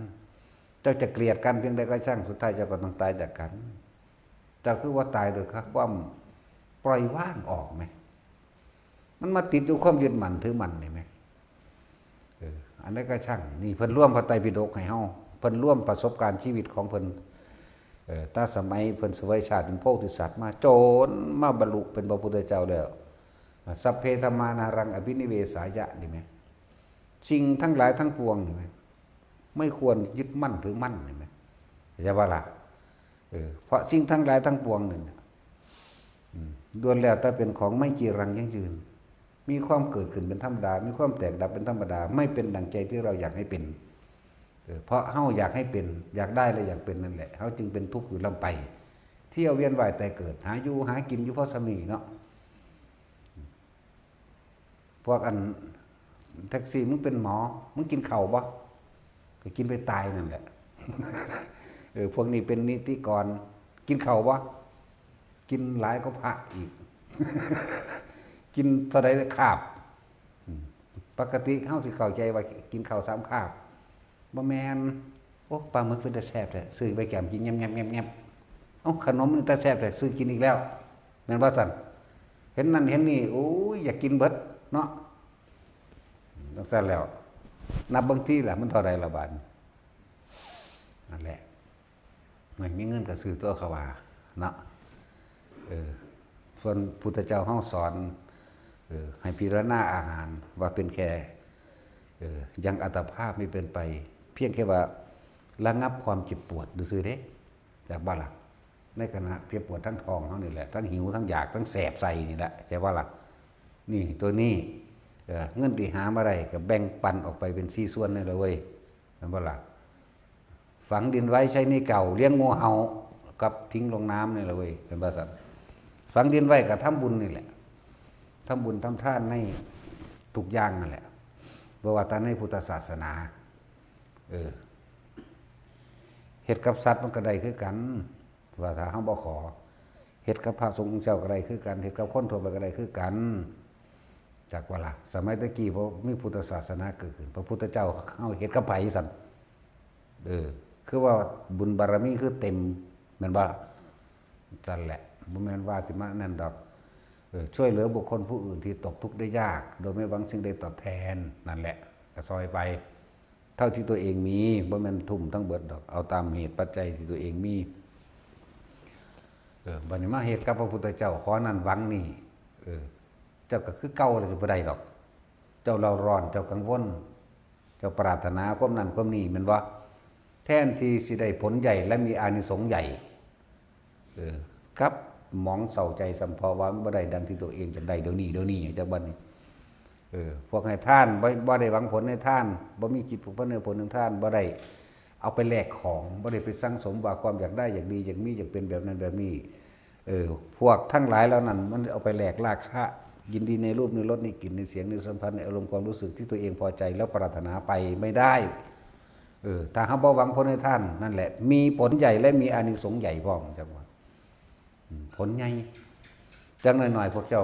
เจ้าจะเกลียดกันเพียงใดก็ช่าง สุดท้ายเจ้าก็ต้องตายจากกัน เจ้าคือว่าตายโดยความปล่อยวางออกไหม มันมาติดอยู่ความยึดมั่นถือมั่นนี่ไหม เออ อันนั้นก็ช่าง นี่เพิ่นรวมพระไตรปิฎกให้เฮา เพิ่นรวมประสบการณ์ชีวิตของเพิ่น เออ แต่สมัยเพิ่นเสวยชาติเป็นโพธิสัตว์มา จนมาบรรลุเป็นพระพุทธเจ้าแล้ว สัพเพธัมมานารังอภินิเวสายะ นี่ไหม สิ่งทั้งหลายทั้งปวง นี่ไหม ไม่ควรยึดมั่นถือมั่น นี่ไหม เข้าใจบ่ล่ะ เออ เพราะสิ่งทั้งหลายทั้งปวงนี่นะ อืม ล้วนแล้วแต่เป็นของไม่จีรังยั่งยืน มีความเกิดขึ้นเป็นธรรมดา มีความแตกดับเป็นธรรมดา ไม่เป็นดั่งใจที่เราอยากให้เป็น เออ เพราะเฮาอยากให้เป็น อยากได้และอยากเป็นนั่นแหละ เฮาจึงเป็นทุกข์อยู่ร่ำไป เที่ยวเวียนว่ายตายเกิด หาอยู่หากินอยู่พอส่ำนี้เนาะ พวกอันแท็กซี่ "มึงเป็นหมอ มึงกินข้าวบ่?" ก็กินไปตายนั่นแหละ เออ พวกนี้เป็นนิติกร "กินข้าวบ่?" กินหลายกว่าพระอีก กินเท่าใดคาบ อืม ปกติเฮาสิเข้าใจว่ากินข้าวสามคาบ บ่แม่น "โอ้ ปลาหมึกเป็นตาแซ่บแท้ ซื้อไปแกมกินแงบๆๆๆ เอ้า ขนมเป็นตาแซ่บแท้ ซื้อกินอีกแล้ว" แม่นบ่ซั่น เห็นนั่นเห็นนี่ โอ้ย อยากกินเบิดเนาะ จั่งซั่นแล้ว นับเบิ่งทีล่ะ มันเท่าใดละบาดนี้ นั่นแหละ ไม่มีเงินก็ซื้อตัวเขาว่าเนาะ เออ ส่วนพุทธเจ้าเฮาสอน เออ ให้พิจารณาอาหารว่าเป็นแค่ เออ ยังอัตภาพไม่เป็นไป เพียงแค่ว่าระงับความเจ็บปวดซื่อๆเด้ จักบ่ล่ะ ในขณะเจ็บปวดทั้งท้องเฮานี่แหละ ทั้งหิว ทั้งอยาก ทั้งแสบใส่นี่แหละ ใช่บ่ล่ะ นี่ ตัวนี้ เออ เงินที่หามาได้ก็แบ่งปันออกไปเป็นสี่ส่วนนี่แหละเว้ย แม่นบ่ล่ะ ฝังดินไว้ใช้หนี้เก่า เลี้ยงงูเห่า กับทิ้งลงน้ำนี่แหละเว้ย แม่นบ่ซั่น ฝังดินไว้ก็ทำบุญนี่แหละ ทำบุญทำทานในทุกอย่างนั่นแหละ บ่ว่าแต่ในพุทธศาสนา เออ เฮ็ดกับสัตว์มันก็ได้คือกัน ว่าถ้าเฮาบ่ขอ เฮ็ดกับพระสงฆ์องค์เจ้าก็ได้คือกัน เฮ็ดกับคนทั่วไปก็ได้คือกัน จักว่าล่ะ สมัยตะกี้บ่มีพุทธศาสนาเกิดขึ้น พระพุทธเจ้าเฮาเฮ็ดกับไผซั่น เออ คือว่าบุญบารมีคือเต็ม แม่นบ่ล่ะ ซั่นแหละ บ่แม่นว่าสิมานั่นดอก เออ ช่วยเหลือบุคคลผู้อื่นที่ตกทุกข์ได้ยาก โดยไม่หวังสิ่งใดตอบแทน นั่นแหละ ก็ซอยไป เท่าที่ตัวเองมี บ่แม่นทุ่มทั้งเบิดดอก เอาตามเหตุปัจจัยที่ตัวเองมี เออ บัดนี้มาเฮ็ดกับพระพุทธเจ้า ขอนั่นหวังนี่ เออ เจ้าก็คือเก่าแล้ว สิบ่ได้ดอก เจ้าเร่าร้อน เจ้ากังวล เจ้าปรารถนาความนั่นความนี่ แม่นบ่ แทนที่สิได้ผลใหญ่และมีอานิสงส์ใหญ่ เออ กลับหมองเศร้าใจซ้ำ เพราะว่ามันบ่ได้ดังที่ตัวเองอยากได้เดี๋ยวนี้ เดี๋ยวนี้ จักบัดนี้ เออ พวกให้ทาน บ่ บ่ได้หวังผลในทาน บ่มีจิตผูกพันในผลของทาน บ่ได้เอาไปแลกของ บ่ได้ไปสั่งสมว่าความอยากได้ อยากดี อยากมี อยากเป็นแบบนั้นแบบนี้ เออ พวกทั้งหลายเหล่านั้น มันเอาไปแลกราคะ ยินดีในรูป ในรส ในกลิ่น ในเสียง ในสัมผัส ในอารมณ์ความรู้สึกที่ตัวเองพอใจแล้วปรารถนาไปไม่ได้ เออ ถ้าเฮาบ่หวังผลในทาน นั่นแหละ มีผลใหญ่และมีอานิสงส์ใหญ่พร้อม จักว่า อืม ผลใหญ่ จักหน่อยๆ พวกเจ้า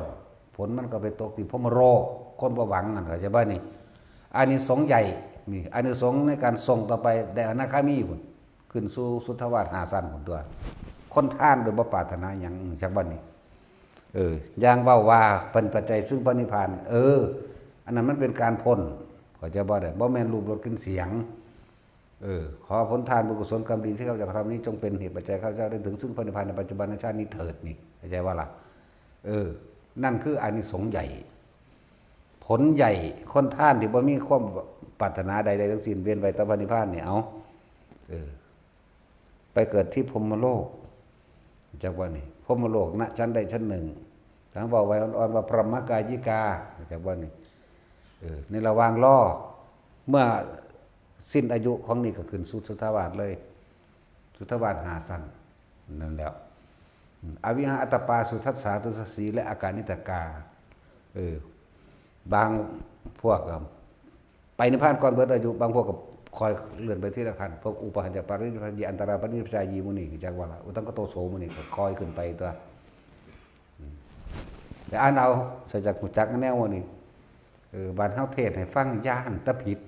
ผลมันก็ไปตกที่พรหมโลก คนบ่หวังนั่น เข้าใจบ่นี่ อานิสงส์ใหญ่ นี่ อานิสงส์ในการส่งต่อไป ได้อนาคามีพุ้น ขึ้นสู่สุทธาวาสห้าชั้นพุ้นตั๊ว คนทานโดยบ่ปรารถนาหยัง จักบ่นี่ เออ อย่างเว้าว่าเป็นปัจจัยซึ่งพระนิพพาน เออ อันนั้นมันเป็นการพ้น เข้าใจบ่ได้ บ่แม่นรูปรสกลิ่นเสียง เออ ขอผลทานบุญกุศลกรรมดีที่ข้าพเจ้ากระทำนี้ จงเป็นเหตุปัจจัยข้าพเจ้าได้ถึงซึ่งพระนิพพานในปัจจุบันชาตินี้เถิด นี่ เข้าใจบ่ล่ะ เออ นั่นคืออานิสงส์ใหญ่ ผลใหญ่ คนทานที่บ่มีความปรารถนาใดๆทั้งสิ้น เว้นไว้แต่พระนิพพานนี่ เอา เออ ไปเกิดที่พรหมโลก จักว่านี่ พรหมโลกนะ ชั้นใดชั้นหนึ่ง ทางเว้าไว้อ่อนๆว่าพรหมกายิกา จักว่านี่ เออ ในระหว่างรอ เมื่อสิ้นอายุของนี่ก็ขึ้นสู่สุทธาวาสเลย สุทธาวาสห้าชั้น นั่นแหละ อวิหาอัตตปาสุทัสสา ทุสสี และอากานิตกา เออ บางพวกก็ไปนิพพานก่อนเบิดอายุ บางพวกก็คอยเลื่อนไปทีละขั้น พวกอุปาหัญจปรินิพพายี อันตราปรินิพพายีหมู่นี้ จักว่าละ อุตังคโตโสหมู่นี้ก็คอยขึ้นไปตั๊ว อืม แต่อ่านเอา ใส่จักหูจักแนวหมู่นี้ เออ บาดเฮาเทศน์ให้ฟังย้านแต่ผิด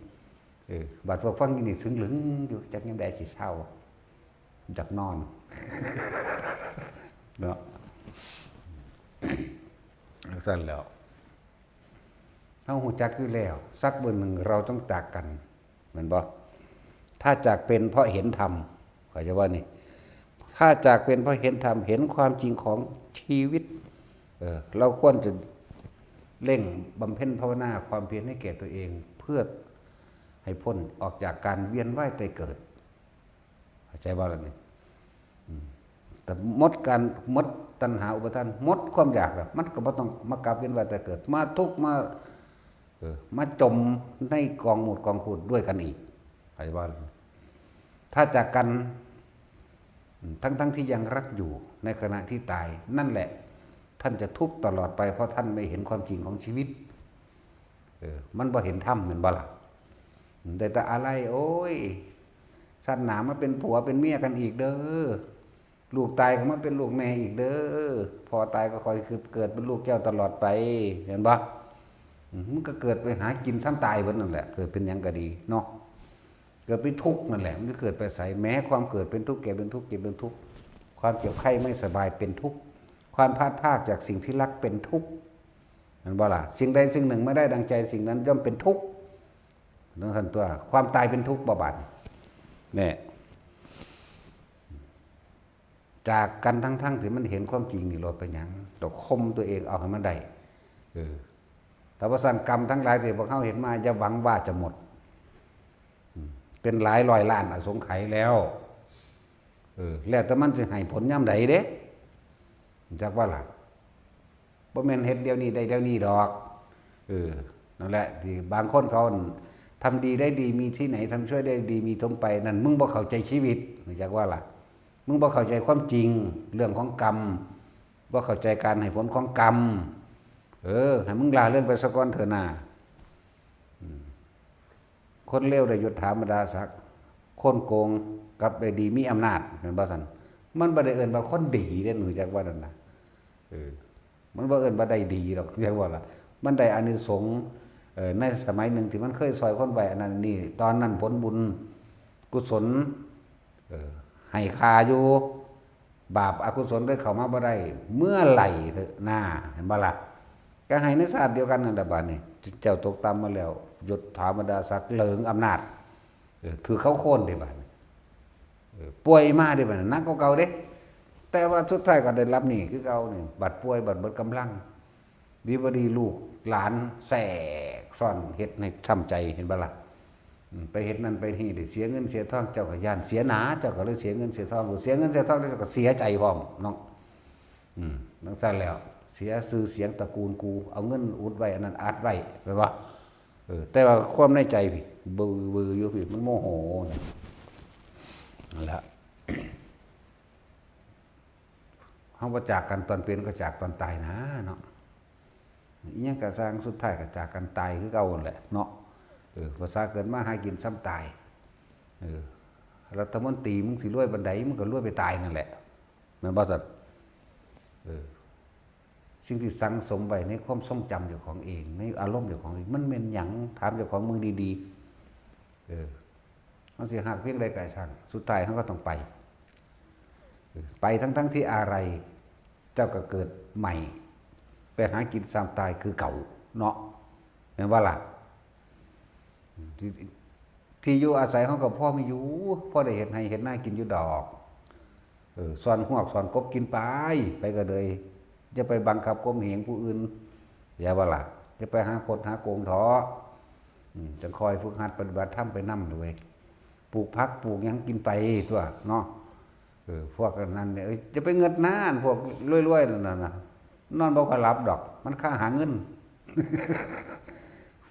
เออ บาดพวกฟังอยู่นี่ซึ่งลึงอยู่ จักยามใดสิเซา อยากนอน เนาะ ซั่นแล้ว เฮาฮู้จักอยู่แล้ว สักมื้อหนึ่งเราต้องจากกัน แม่นบ่ ถ้าจากเป็นเพราะเห็นธรรม เข้าใจบ่นี่ ถ้าจากเป็นเพราะเห็นธรรม เห็นความจริงของชีวิต เออ เราควรจะเร่งบำเพ็ญภาวนาความเพียรให้แก่ตัวเอง เพื่อให้พ้นออกจากการเวียนว่ายตายเกิด เข้าใจบ่ล่ะนี่ อืม แต่หมดการ หมดตัณหาอุปาทาน หมดความอยากแล้ว มันก็บ่ต้องมากลับเวียนว่ายตายเกิด มาทุกข์ มา เออ มาจมในกองมูดกองคูดด้วยกันอีก เข้าใจบ่ล่ะ ถ้าจากกัน อืม ทั้งๆที่ยังรักอยู่ ในขณะที่ตาย นั่นแหละ ท่านจะทุกข์ตลอดไป เพราะท่านไม่เห็นความจริงของชีวิต เออ มันบ่เห็นธรรมแม่นบ่ล่ะ ได้แต่อาลัย โอ้ย ชาติหน้ามาเป็นผัวเป็นเมียกันอีกเด้อ ลูกตายก็มาเป็นลูกแม่อีกเด้อ พ่อตายก็คอยคือเกิดเป็นลูกเจ้าตลอดไป เห็นบ่ อืม มันก็เกิดไปหากินซ้ำตายเบิดนั่นแหละ เกิดเป็นหยังก็ดีเนาะ เกิดเป็นทุกข์นั่นแหละ มันก็เกิดไปใส แม้ความเกิดเป็นทุกข์ แก่เป็นทุกข์ เจ็บเป็นทุกข์ ความเจ็บไข้ไม่สบายเป็นทุกข์ ความพลาดพรากจากสิ่งที่รักเป็นทุกข์ เห็นบ่ล่ะ สิ่งใดสิ่งหนึ่งไม่ได้ดังใจ สิ่งนั้นย่อมเป็นทุกข์ นั่นท่านตัว ความตายเป็นทุกข์บ่บาดนี่ เนี่ย จากกันทั้งๆที่มันเห็นความจริงนี่ โลดไปหยัง ต้องข่มตัวเองเอาให้มันได้ เออ แต่ว่าสั่นกรรมทั้งหลายที่พวกเขาเห็นมา อย่าหวังว่าจะหมด อืม เป็นหลายร้อยล้านอสงไขยแล้ว เออ แล้วแต่มันสิให้ผลยามใดเด้ จักว่าล่ะ บ่แม่นเฮ็ดเดี๋ยวนี้ได้เดี๋ยวนี้ดอก เออ นั่นแหละ ที่บางคนเขาทำดีได้ดีมีที่ไหน ทำชั่วได้ดีมีถมไป นั่นมึงบ่เข้าใจชีวิต รู้จักว่าล่ะ มึงบ่เข้าใจความจริง เรื่องของกรรม บ่เข้าใจการให้ผลของกรรม เออ ให้มึงละเรื่องไปซะก่อนเถอะนา อืม คนเลวได้ยศถาบรรดาศักดิ์ คนโกงกลับได้ดีมีอำนาจ แม่นบ่ซั่น มันบ่ได้เอิ้นว่าคนดีเด้ รู้จักว่านั่นน่ะ เออ มันบ่เอิ้นว่าได้ดีดอก จักว่าล่ะ มันได้อานิสงส์ เอ่อ ในสมัยหนึ่งที่มันเคยซอยคนไว้ อันนั้นนี่ ตอนนั้นผลบุญกุศล เออ ให้ค่าอยู่ บาปอกุศลเลยเข้ามาบ่ได้ เมื่อไหร่เถอะนา เห็นบ่ล่ะ ก็ให้ในชาติเดียวกันนั่นแหละบาดนี้ เจ้าตกต่ำมาแล้ว ยศถาบรรดาศักดิ์ เหลิงอำนาจ เออ ถือเขาโค่นเด้บาดนี้ เออ ป่วยมาเด้บาดนี้ หนักกว่าเก่าเด้ แต่ว่าสุดท้ายก็ได้รับหนี้คือเก่านี่ บัดป่วย บัดเบิดกำลัง ดีบ่ดีลูกหลานแทรกซ้อนเฮ็ดให้ช้ำใจ เห็นบ่ล่ะ อืม ไปเฮ็ดนั่นไปนี่ ได้เสียเงินเสียทอง เจ้าก็ย้านเสียหนา เจ้าก็เลยเสียเงินเสียทอง เสียเงินเสียทองแล้วเจ้าก็เสียใจพร้อมเนาะ อืม จั่งซั้นแล้ว เสียชื่อเสียงตระกูลกู เอาเงินอุดไว้ อันนั้นอัดไว้ แม่นบ่ เออ แต่ว่าความในใจพี้ บึ้อๆ อยู่พี้ มันโมโหนะ นั่นแหละ เฮาบ่จากกันตอนเป็นก็จากตอนตายนะเนาะ อิหยังก็ซ่าง สุดท้ายก็จากกันตายคือเก่านั่นแหละเนาะ เออ ภาษาเกิดมาหากินซ้ำตาย เออ รัฐมนตรีมึงสิรวยปานใด มึงก็รวยไปตายนั่นแหละ แม่นบ่ซั่น เออ สิ่งที่สั่งสมไว้ในความทรงจำเจ้าของเอง ในอารมณ์เจ้าของเอง มันแม่นหยัง ถามเจ้าของมึงดีๆ เออ มันสิฮักเพียงใดก็ช่าง สุดท้ายเฮาก็ต้องไป เออ ไปทั้งๆที่อาลัย เจ้าก็เกิดใหม่ ไปหากินซ้ำตายคือเก่าเนาะ แม่นบ่ล่ะ ที่ ที่อยู่อาศัยเฮาก็พอมีอยู่ พอได้เฮ็ดไร่เฮ็ดนากินอยู่ดอก เออ ซ่อนฮวกซ่อนกบกินไป ไปก็เลย อย่าไปบังคับข่มเหงผู้อื่น อย่าว่าล่ะ อย่าไปหาคดหาโกงเถาะ อืม จั่งค่อยฝึกหัดปฏิบัติธรรมไปนำเด้อเว้ย ปลูกผักปลูกหยังกินไปตั๊วเนาะ เออ พวกอันนั้นเนี่ย เอ้ย อย่าไปเงิดหน้าอันพวกรวยๆนั่นน่ะนะ นอนบ่ค่อยหลับดอก มันค่าหาเงิน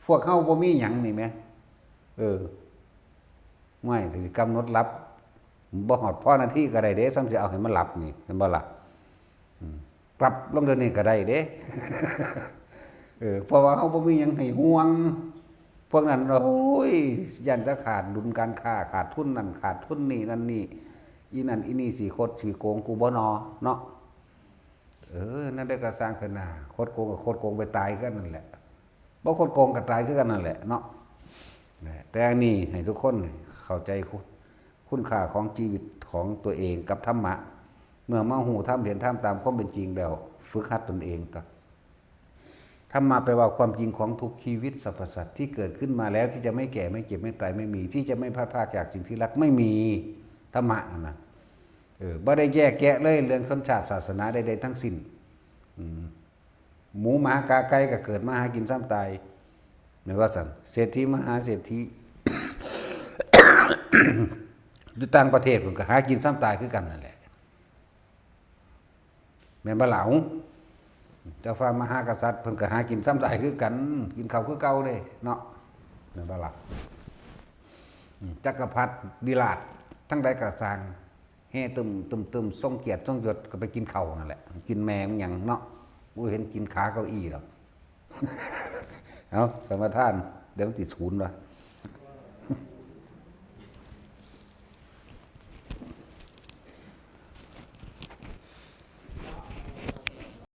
พวกเฮาบ่มีหยังนี่แหม เออ ไม่ สิกำหนดหลับ บ่ฮอดพอนาทีก็ได้เด้ ซ้ำสิเอาให้มันหลับนี่ เห็นบ่ล่ะ อืม ปรับลงเดี๋ยวนี้ก็ได้เด้ เออ เพราะว่าเฮาบ่มีหยังให้ห่วง พวกนั้น โอ้ย ย้านแต่ขาดดุลการค้า ขาดทุนนั่น ขาดทุนนี่ นั่นนี่ อีนั่นอีนี่สิคดสิโกงกูบ่นอ เนาะ เออ นั่นได้ก็ซ่างเถอะนา คดโกงก็คดโกงไปตายคือกันนั่นแหละ บ่คดโกงก็ตายคือกันนั่นแหละเนาะ แต่อันนี้ให้ทุกคนเข้าใจคุณ คุณค่าของชีวิตของตัวเองกับธรรมะ เมื่อมาฮู้ธรรมเห็นธรรมตามความเป็นจริงแล้ว ฝึกหัดตนเองก็ ธรรมะแปลว่าความจริงของทุกชีวิตสรรพสัตว์ที่เกิดขึ้นมาแล้ว ที่จะไม่แก่ไม่เจ็บไม่ตายไม่มี ที่จะไม่พลัดพรากจากสิ่งที่รักไม่มี ธรรมะนั่นนะ เออ บ่ได้แยกแยะเลยเรื่องชนชาติศาสนาใดๆทั้งสิ้น อืม หมูหมากาไก่ก็เกิดมาหากินซ้ำตาย แม่นว่าซั่น เศรษฐีมหาเศรษฐี อยู่ต่างประเทศเพิ่นก็หากินซ้ำตายคือกันนั่นแหละ แม่นบ่ล่ะ เจ้าฟ้ามหากษัตริย์เพิ่นก็หากินซ้ำตายคือกัน กินข้าวคือเก่าเด้เนาะ แม่นบ่ล่ะ อืม จักรพรรดิราชทั้งใดก็ซ่าง แห่ตึมตึมตึม ทรงเกียรติทรงยศก็ไปกินข้าวนั่นแหละ กินแม่มันหยังเนาะ บ่เห็นกินขาเก้าอี้ดอก เอาสมาทาน เดี๋ยวมันติดศูนย์วะ